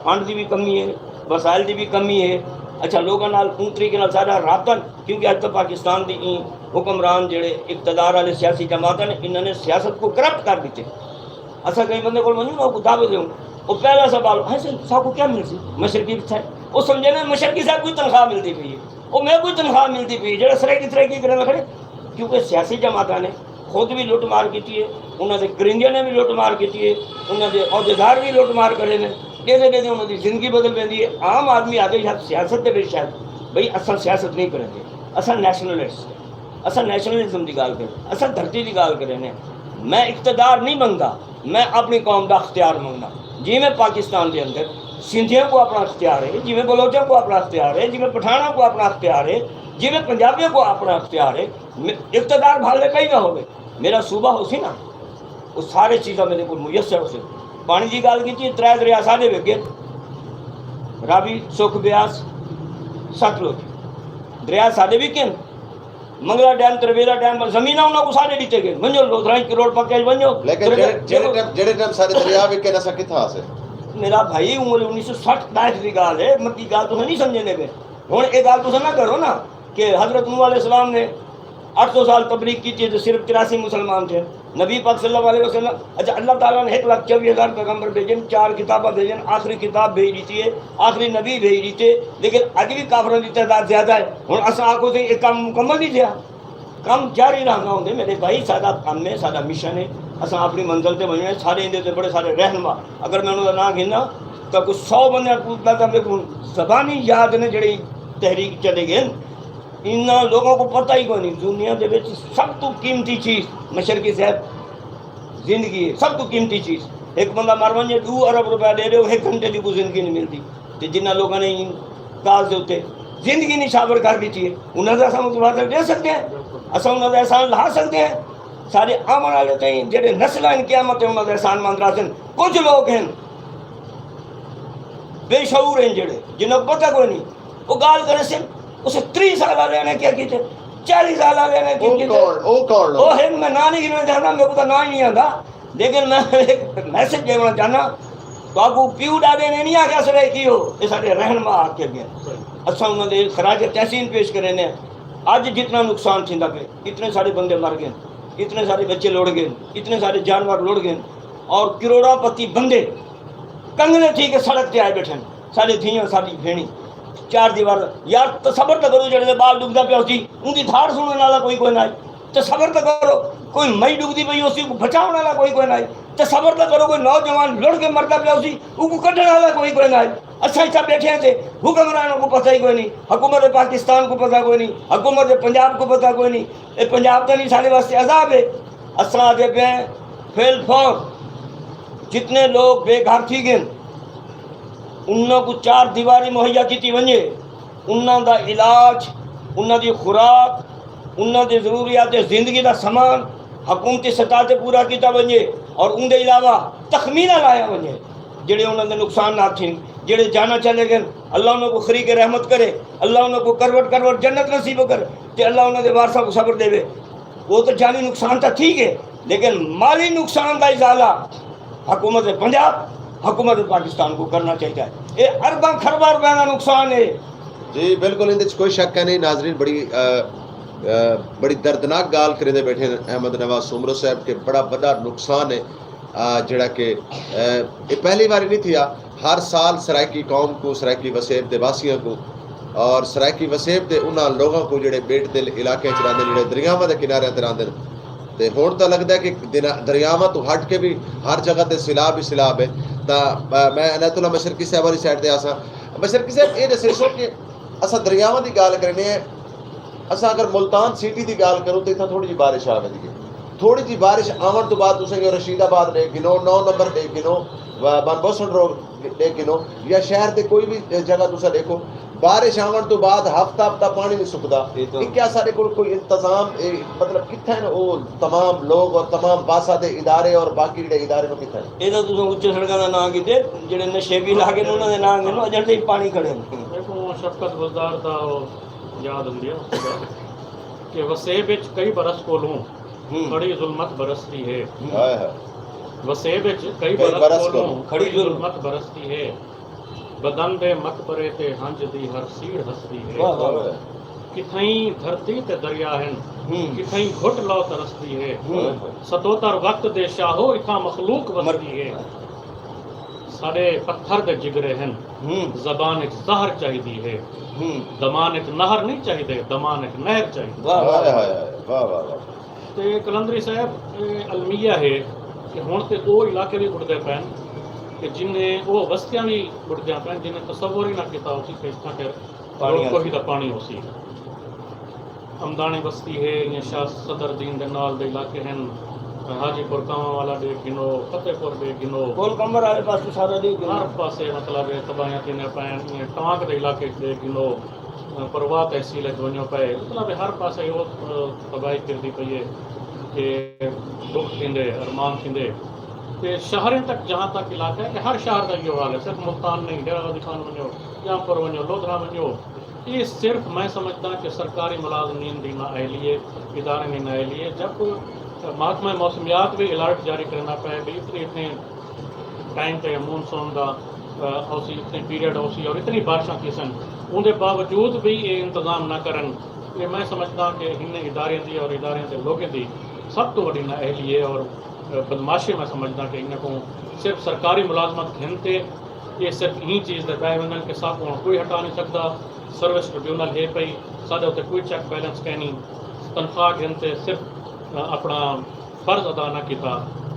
فنڈ دی بھی کمی ہے، وسائل دی بھی کمی ہے۔ اچھا، لوکاں نال اوں طریقے نال ساݙا رابطہ، کیونکہ اڄ تاں پاکستان دی ایں حکمران جیڑھے اقتدار والے سیاسی جماعتاں نے، انہاں نے سیاست کوں کرپٹ کر ݙتے۔ اساں کہیں بندے کول ونڄوں نا، اوکوں دعوت ݙیوں، او پہلا سوال، "ہاں سائیں، ساکوں کیا ملسی؟ مشرقی کتھے ہے؟" او سمجھے نا، مشرقی صاحب کوئی تنخواہ ملدی پئی ہے، او میکوں تنخواہ ملدی پئی ہے، جیڑھا سرائیکی، سرائیکی کرݨ کھڑے۔ کیونکہ سیاسی جماعتاں نے خود بھی لٹ مار کیتی ہے، انہاں دے کریندیاں نے بھی لٹ مار کیتی ہے، انہاں دے عہدیدار بھی لٹ مار کرے نے۔ ݙیندے ݙیندے انہاں دی زندگی بدل ویندی ہے۔ عام آدمی آہدے شاید سیاست دے وچ شاید، بھئی اساں سیاست نہیں کریندے، اساں نیشنلسٹ ہیں، اساں نیشنلزم دی ڳالھ کریں، اساں دھرتی دی ڳالھ کریندے ہیں۔ میں اقتدار نہیں منگدا، میں اپݨی قوم دا اختیار منگدا۔ جیویں پاکستان دے اندر سندھیاں کوں اپݨا اختیار ہے، جیویں بلوچاں کوں اپݨا اختیار ہے، جیویں پٹھاناں کوں اپݨا اختیار ہے، جیویں پنجابیاں کوں اپݨا اختیار ہے، میں اقتدار بھالے کہیں نہ ہووے، میرا صوبہ ہوسی نا، او سارے چیزاں میݙے کول میسر ہوسن۔ پاݨی دی ڳالھ کیتی، ترے دریا ساݙے وڳے، راوی، سکھ، بیاس، ستلج۔ دریا ساݙے وڳے ہن۔ منگلا ڈیم، ترویرا ڈیم، زمیناں انہاں کوں ساݙے ݙتے ڳئے، ونڄو لودھرائی کروڑ پکے ونڄو۔ لیکن جیڑھے، جیڑھے ٹائم، جیڑھے ٹائم ساݙے دریا وڳے ہن، اساں کتھاں ہاسے؟ میرا بھائی، عمر انیس سو سٹھ پینسٹھ دی ڳالھ ہے، مکی ڳالھ تساں نہیں سمجھیندے پئے۔ ہݨ اے ڳالھ تساں نہ کرو نا کہ حضرت نوح علیہ السلام نے اٹھ سو سال تبلیغ کیتی تے صرف چوراسی مسلمان تھئے۔ نبی پاک صلی اللہ علیہ وسلم، اچھا، اللہ تعالیٰ نے ہک لاکھ چووی ہزار پیغمبر بھیجن، چار کتاباں بھیجن، آخری کتاب بھیج ݙتی ہے، آخری نبی بھیج ݙتے، لیکن اڄ وی کافراں دی تعداد زیادہ ہے۔ ہݨ اساں آکھو تے اے کم مکمل نہیں تھیا؟ کم جاری رہݨا ہوندے میرے بھائی، ساݙا کم ہے، ساݙا مشن ہے، اساں اپݨی منزل تے ونڄݨا ہے۔ ساݙے ایندے تے بڑے سارے رہنما، اگر میں انہاں دا ناں گھناں تاں کچھ سو بندیاں کوں، میں تاں میکوں زبانی یاد نے جیڑھے تحریک چلے ڳئے ہن، انہاں لوکاں کوں پتہ ہی کوئی نہیں۔ دنیا دے وچ سب توں قیمتی چیز، مشرقی صاحب، زندگی ہے، سب توں قیمتی چیز۔ ہک بندہ مر ونڄے، ݙو ارب روپیہ ݙے ݙیو، ہک گھنٹے دی کوئی زندگی نہیں ملدی۔ تے جنہاں لوکاں نے ایں کاغذ دے اتے زندگی نشاور کر ݙتی ہے، انہاں دا اساں متبادل ݙے سڳدے ہیں؟ اساں انہاں دا احسان لہا سڳدے ہیں؟ ساݙے آوݨ والے تئیں جیڑھے نسلاں ہن، قیامت تئیں انہاں دا احسان مند رہسن۔ کجھ لوک ہن، بے شعور ہن جیڑھے، جنہاں کوں پتہ کوئی نہیں، او ڳالھ کریسن، اسے تریہہ سال آلیاں نے کیا کیتے، چالیہہ سال آلیاں نے کیا او کیتے۔ کون؟ او کون لوگ؟ او ہن، میں ناں نہیں گھنݨا چاہندا، میکوں تاں ناں ہی نہیں آندا، لیکن میں ہک میسج ݙیوݨا چاہناں، تہاکوں پیو ݙاݙے نے نہیں آکھیا سرائیکی ہو، اے ساݙے رہنما آکھ کے ڳئے۔ اساں انہاں دے خراج تحسین پیش کریندے ہیں۔ اڄ جتنا نقصان تھیندا پئے، اتنے سارے بندے مر ڳئے، اتنے سارے بچے لڑ ڳئے، اتنے سارے جانور لڑ ڳئے، اور کروڑاں پتی بندے کنگلے تھی کے سڑک تے آئے ٻیٹھن۔ ساݙی دھیاں، ساݙی بھیݨیں، چار دیوار، یار، تصور تاں کرو، جیڑھے دے ٻال ݙکدا پیا ہوسی، اوندی دھاڑ سݨݨ والا کوئی کوئی نہ آئی۔ تصور تاں کرو، کوئی مئی ݙکدی پئی ہوسی، اوکوں بچاوݨ والا کوئی کوئی نہ آئی۔ تصور تاں کرو، کوئی نوجوان لڑ کے مردا پیا ہوسی، اوکوں کڈھݨ والا کوئی کوئی نہ آئی۔ اساں اتھاں ٻیٹھے ہیں تے حکمراناں کوں پتہ ہی کوئی نہیں، حکومت پاکستان کوں پتہ کوئی نہیں، حکومت پنجاب کوں پتہ کوئی نہیں۔ اے پنجاب تاں نہیں، ساݙے واسطے عذاب ہے۔ اساں آہدے پئے ہیں، فی الفور جتنے لوگ بے گھر تھی ڳئے، انہاں کوں چار دیواری مہیا کیتی ونڄے، انہاں دا علاج، انہاں دی خوراک، انہاں دے ضروریات زندگی دا سامان حکومتی سطح تے پورا کیتا ونڄے، اور اوندے علاوہ تخمینہ لایا ونڄے، جیڑھے انہاں دے نقصان نہ تھین، جیڑھے جاناں چلے ڳئے، اللہ انہاں کوں خریق رحمت کرے، اللہ انہاں کوں کروٹ کروٹ جنت نصیب کرے، تے اللہ انہاں دے وارثاں کوں صبر ݙیوے۔ او تاں جانی نقصان تاں تھی ڳئے، لیکن مالی نقصان دا ازالہ حکومت پنجاب، حکومت پاکستان کوں کرݨا چاہیدا ہے۔ اے ارباں کھرباں روپیاں دا نقصان ہے۔ جی بالکل، ایندے وچ کوئی شک ہے نہیں۔ ناظرین، بڑی، آ، آ، بڑی دردناک ڳالھ کریندے ٻیٹھے ہیں احمد نواز سومرو صاحب کہ بڑا وݙا نقصان ہے، آ، جیڑھا کہ، آ، اے پہلی واری نہیں تھیا۔ ہر سال سرائیکی قوم کوں، سرائیکی وسیب دے واسیاں کوں اور سرائیکی وسیب دے انہاں لوگاں کوں جیڑھے ٻیٹ دے علاقیاں وچ رہندے، جیڑھے دریاواں دے کناریاں تے رہندے، تے ہݨ تاں لڳدا ہے کہ دنا-، دریاواں توں ہٹ کے وی ہر جگہ تے سیلاب ہی سیلاب ہے۔ تاں، آ، میں عنایت اللہ مشرقی صاحب والی سائیڈ تے آساں۔ مشرقی صاحب، اے ݙسیسو کہ اساں دریاواں دی ڳالھ کریندے ہیں، اساں اگر ملتان سٹی دی ڳالھ کروں تاں اتھاں تھوڑی جی بارش آ ویندی ہے۔ تھوڑی جی بارش آوݨ توں بعد تساں جو رشید آباد ݙیکھ گھنو، نو نمبر ݙیکھ گھنو، و-، بن بوسن روڈ ݙیکھ گھنو، یا شہر دے کوئی وی جگہ تساں ݙیکھو، بارش آوݨ توں بعد ہفتہ ہفتہ پاݨی نہیں سکدا۔ اے تاں اے کیا ساݙے کول کوئی انتظام، اے مطلب کتھے ہن او تمام لوگ اور تمام واسا دے ادارے اور باقی جیڑھے ادارے ہن، کتھے ہن؟ اے تاں تساں اچے سڑکاں دا ناں گھدے، جیڑھے نشیبی علاقے ہن، انہاں دے ناں گھنو، اڄݨ تئیں پاݨی کھڑے ہن۔ میکوں شفقت گلزار دا او یاد آندی ہے کہ وسیب اچ کئی برس کولوں ہوں۔ کھڑی ظلمت برسدی ہے۔ ہوں۔ ہائے ہائے۔ وسیب اچ کئی کئی برس برس کولوں کولوں۔ کھڑی کھڑی ظلم۔ ظلمت برسدی ہے۔ بدن دے مقبرے تے ہنج دی ہر سیڑھ ہسدی ہے۔ واہ، واہ، واہ۔ کتھائیں دھرتی تے دریا ہن، ہوں۔ کتھائیں گھٹ لو ترسدی ہے۔ ہوں۔ ستوتر وقت دے شاہو، اتھاں مخلوق مر-، وسدی ہے۔ ساݙے پتھر دے جگرے ہن، ہوں۔ زبان اچ زہر چاہیدی ہے۔ ہوں۔ دمان اچ نہر نہیں چاہیدے، دمان اچ نہر چاہیدی۔ واہ، واہ، ہائے، واہ۔ ہائے، ہائے، واہ، واہ، واہ۔ تے قلندری صاحب، اے المیہ ہے کہ ہݨ تے او علاقے وی ٻݙدے پئن کہ جنہیں وہ وستیاں بھی بڑھدیاں پین جنہیں تصور ہی نہ کیتا ہوسی کہ اس طرح کے پانی کوہی دا پانی ہوسی۔ امدانی وستی ہے، یہ شاہ صدر دین دے نال دے علاقے ہیں۔ حاجی پور کاواں والا ڈے گنو، فتح پور ڈے گنو، گول کمبر والے پاس سارا ڈے گنو۔ ہر پاسے مطلب ہے تباہیاں تھیندیاں پین، یہ ٹانک دے علاقے ڈے گنو، پرواہ تحصیل ہے ونجو پے، مطلب ہر پاسے وہ تباہی کردی پئی ہے کہ دکھ تھیندے، ارمان تھیندے۔ تے شہریں تک جہاں تک علاقہ ہے کہ ہر شہر دا یہ حال ہے، صرف ملتان نہیں، ڈیرہ غازی خان ونجو، جام پور ونجو، لودھرا ونجو، یہ صرف میں سمجھدا کہ سرکاری ملازمین دی نااہلی ہے، ادارے دی نااہلی ہے۔ جب مہکمہ موسمیات بھی الرٹ جاری کرنا پے بھی اتنے اتنے ٹائم تے مون سون دا اوسی اتنے پیریڈ اوسی اور اتنی بارشاں تھی سن، ان دے باوجود بھی یہ انتظام نہ کرن، یہ میں سمجھدا کہ ان ادارے دی اور ادارے دے لوگوں دی سب تو وڈی نااہلی ہے اور بدمعاشی۔ میں سمجھدا کہ انہاں کو صرف سرکاری ملازمت گھن تے یہ صرف ایں چیز دے پے ونجن کہ ساکوں ہن کوئی ہٹا نہیں سکدا۔ سروس ٹریبیونل ہے پئی، ساڈے اتنے کوئی چیک بیلنس کینی، تنخواہ گھن تے صرف اپنا فرض ادا نہ کیتا۔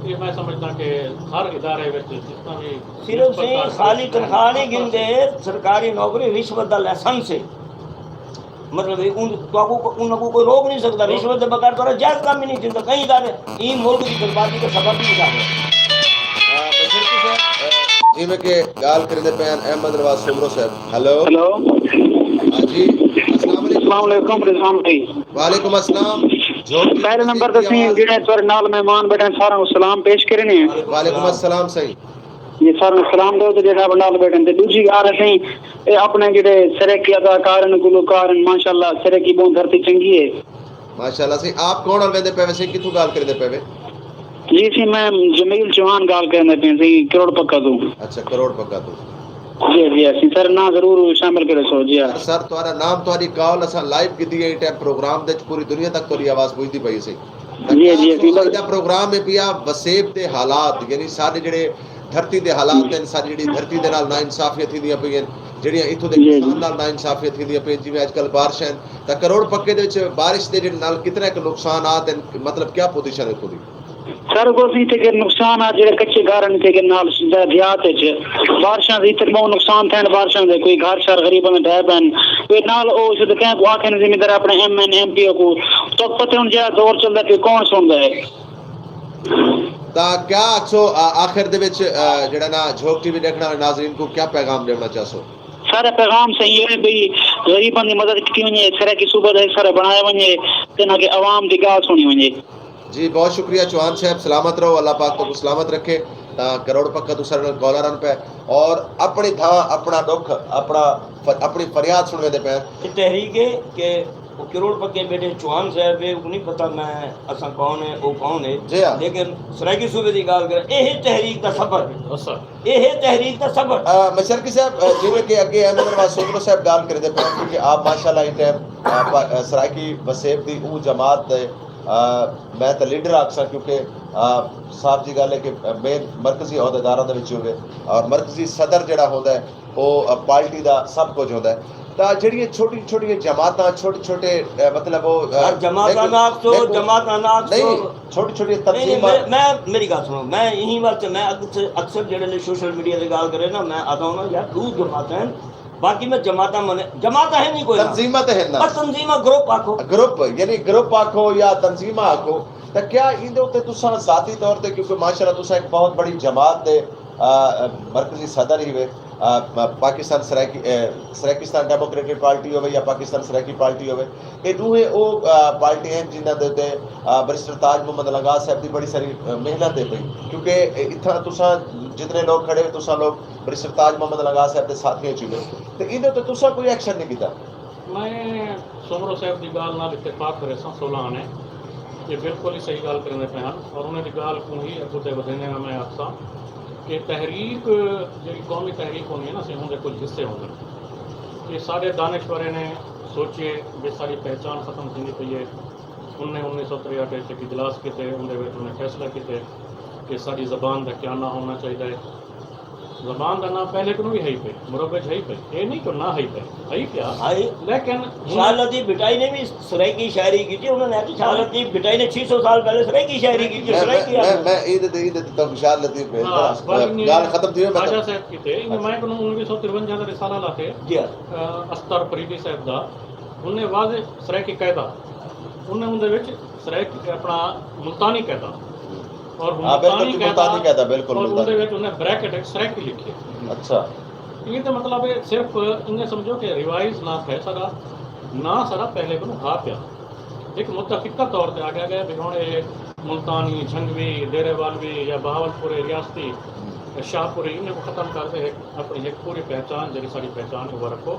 یہ میں سمجھدا کہ ہر ادارے وچ جتنا بھی صرف سائیں خالی تنخواہ نہیں گھندے، سرکاری نوکری رشوت دا لائسنس ہے۔ مطلب ہے ان تہاکوں کو انہاں کو کوئی روک نہیں سکدا، رشوت دے بغیر تہاڈا جائز کم ہی نہیں تھیندا۔ کہیں ادارے ایں ملک دی بربادی دا سبب بھی ادارے۔ جیویں کہ گالھ کریندے پئے ہن احمد نواز سومرو صاحب۔ ہیلو۔ ہیلو۔ ہاں جی۔ السلام علیکم۔ السلام علیکم رضوان بھائی۔ وعلیکم السلام۔ جھوک جی پہلے نمبر تے سئیں جڑے تہاڈے نال مہمان بیٹھے ساراں کوں سلام پیش کرنے ہیں۔ وعلیکم السلام سئیں۔ جی ساراں کوں سلام ݙیو تے جیڑھا نال بیٹھے تے ݙوجھی ڳالھ ہے سئیں اے اپݨے جیڑھے سرائیکی اداکار ہن گلوکار ہن ماشاءاللہ سرائیکی ٻہوں دھرتی چنڳی ہے۔ ماشاءاللہ سئیں آپ کون ہل ویندے پئے وے سئیں کتھوں ڳالھ کریندے پئے وے؟ جی سئیں میں جمیل چوہان ڳالھ کریندے پئے سئیں کروڑ پکا توں۔ اچھا کروڑ پکا توں۔ جی جی سئیں سر ناں ضرور شامل کرے سو جی ہاں۔ سر تہاݙا نام تہاݙی کال اساں لائیو کیتی ہے ایں ٹائم پروگرام دے وچ پوری دنیا تک تہاݙی آواز پڄدی پئی ہے سئیں۔ جی جی جی بس۔ دا پروگرام ہے پیا وسیب دے حالات یعنی سارے جڑے دھرتی دے حالات ہیں ساری جڑی دھرتی دے نال ناانصافیاں تھیندیاں پئی ہیں جڑیاں اتھوں دے کسان نال ناانصافیاں تھیندیاں پئی ہیں جویں اج کل بارشاں ہیں تاں کروڑ پکے دے وچ بارش دے جڑے نال کتنا ایک نقصانات ہیں مطلب کیا پوزیشن ہے اتھوں دی۔ سر کو سی تے کہ نقصان آ جڑے کچے گھر ہیں تے کہ نال دیہات وچ بارشاں دی تے بہت نقصان تھین بارشاں دے کوئی گھر شر غریباں دے ڈھے پین کوئی نال او اس تے کہیں کو آکھن زمیندار اپنے ایم این ایم پی او کو تو پتہ ہن جڑا دور چلدا پیا کون سندا ہے۔ تاں کیا آکھسو آخر دے وچ جیڑھا نا جھوک ٹی وی ڈیکھن آلے ناظرین کوں کیا پیغام ڈیونا چاہسو؟ سارا پیغام صحیح ہے بھئی غریباں دی مدد کیتی ونجے سرائیکی صوبہ دا حصہ بنایا ونجے تے نہ کہ عوام دی گالھ سنی ونجے۔ جی بہت شکریہ چوہان صاحب سلامت رہو اللہ پاک تہاکوں سلامت رکھے تاں کروڑ پکا توں ساڈے نال کالر ہن پئے اور اپنی تھاں اپنا ڈکھ اپنا اپنی فریاد سنویندے پئے ہن۔ اے تحریک ہے کہ او کروڑ پکے بیٹھے چوہان صاحب ہے اونکوں نی پتہ میں اساں کون ہیں او کون ہے جی ہاں۔ لیکن سرائیکی صوبے دی گالھ کرے اے ہے تحریک دا سفر اے ہے تحریک دا سفر۔ مشرقی صاحب جیویں کہ اگے احمد نواز سومرو صاحب گالھ کریندے پئے ہن کیونکہ آپ ماشاءاللہ ایں ٹائم سرائیکی وسیب دی اوں جماعت دے میں تاں لیڈر آکھساں کیونکہ صاف جی گالھ ہے کہ مین مرکزی عہدیداراں دے وچ ہووے اور مرکزی صدر جیڑھا ہوندا ہے او پارٹی دا سب کجھ ہوندا ہے تاں جیڑھیاں چھوٹیاں چھوٹیاں جماعتاں چھوٹے چھوٹے مطلب او جماعتاں نہ آکھسو جماعتاں نہ آکھسو چھوٹی چھوٹی تنظیماں میں میری گل سنو میں ایں واسطے میں اکثر جیڑھے لے سوشل میڈیا تے گل کرے نا میں آکھاں نا یار ڈو جماعتاں ہیں باقی میں جماعتاں منے جماعتاں ہیں نہیں کوئی تنظیماں تے ہیں نا بس تنظیماں گروپ آکھو گروپ یعنی گروپ آکھو یا تنظیماں آکھو تاں کیا ایندے اتے تساں ذاتی طور تے کیونکہ ماشاءاللہ تساں ایک بہت بڑی جماعت دے مرکزی صدر ہیوے پاکستان سرائیکی سرائیکستان ڈیموکریٹک پارٹی ہووے یا پاکستان سرائیکی پارٹی ہووے اے ڈوہیں او پارٹیاں ہن جنہاں دے اتے برسٹر تاج محمد لنگاہ صاحب دی بڑی ساری محنت ہے پئی کیونکہ اتھاں تساں جتنے لوگ کھڑے ہو تساں لوگ برسٹر تاج محمد لنگاہ صاحب دے ساتھیاں چ ہووے تے ایندے اتے تساں کوئی ایکشن نہیں کیتا۔ میں سومرو صاحب دی گالھ نال اتفاق کریساں سولہ آنے اے بالکل ہی صحیح گالھ کریندے پئے ہن اور انہیں دی گالھ کوں ہی اگوں تے ودھیندے ہوئے میں آکھساں کہ تحریک جیڑھی قومی تحریک ہوندی ہے نا سئیں اوندے کجھ حصے ہوندن کہ ساڈے دانشوریں نے سوچیے وچ ساڈی پہچان ختم تھیندی پئی ہے انہیں انیس سو تریہٹھ وچ ہک اجلاس کیتے اوندے وچ انہیں فیصلہ کیتے کہ ساڈی زبان دا کیا ناں ہونا چاہیدا ہے۔ زبان دا ناں پہلے کنوں وی ہئی پئے، مربع اچ ہئی پئے۔ اے نئیں کہ نہ ہئی پئے، ہئی پیا۔ ہائی۔ لیکن ہن شاہ لطیف بھٹائی نے بھی سرائیکی شاعری کیتی، انہاں نے آکھیا شاہ لطیف بھٹائی نے چھ سو سال پہلے سرائیکی شاعری کیتی، میں میں سرائیکی میں آدمی۔ میں عید تے عید تے تاں شاہ لطیف بھیج ہاں، دا۔ بس انہیں ڳالھ ختم تھی وے خواجہ مطلب۔ صاحب کیتے، انہیں اچھا۔ میں کنوں انویہ سو ترونجا دا رسالہ لاتے، جی ہاں۔ ا، استر پریدی صاحب دا، انہیں واضح سرائیکی قاعدہ، انہیں اوندے وچ سرائیکی اپنا ملتانی قاعدہ اور ہاں، بالکل ملتانی جی، قاعدہ ملتانی قاعدہ، بالکل اور ملتانی۔ اوندے وچ انہیں بریکٹ وچ سرائیکی لکھے۔ اچھا۔ ایں تے مطلب ہے صرف انہیں سمجھو کہ ریوائز نہ تھے سارا، نہ سارا پہلے کنوں ہا پیا۔ ہک متفقہ طور تے آکھیا ڳئے بھئی ہݨ اے ملتانی، جھنگوی، ڈیرے والوی یا بہاولپوری، ریاستی، شاہ پوری، انہیں کوں ختم کر تے ہک اپݨی ہک پوری پہچان، جیڑھی ساݙی پہچان ہے، وہ رکھو۔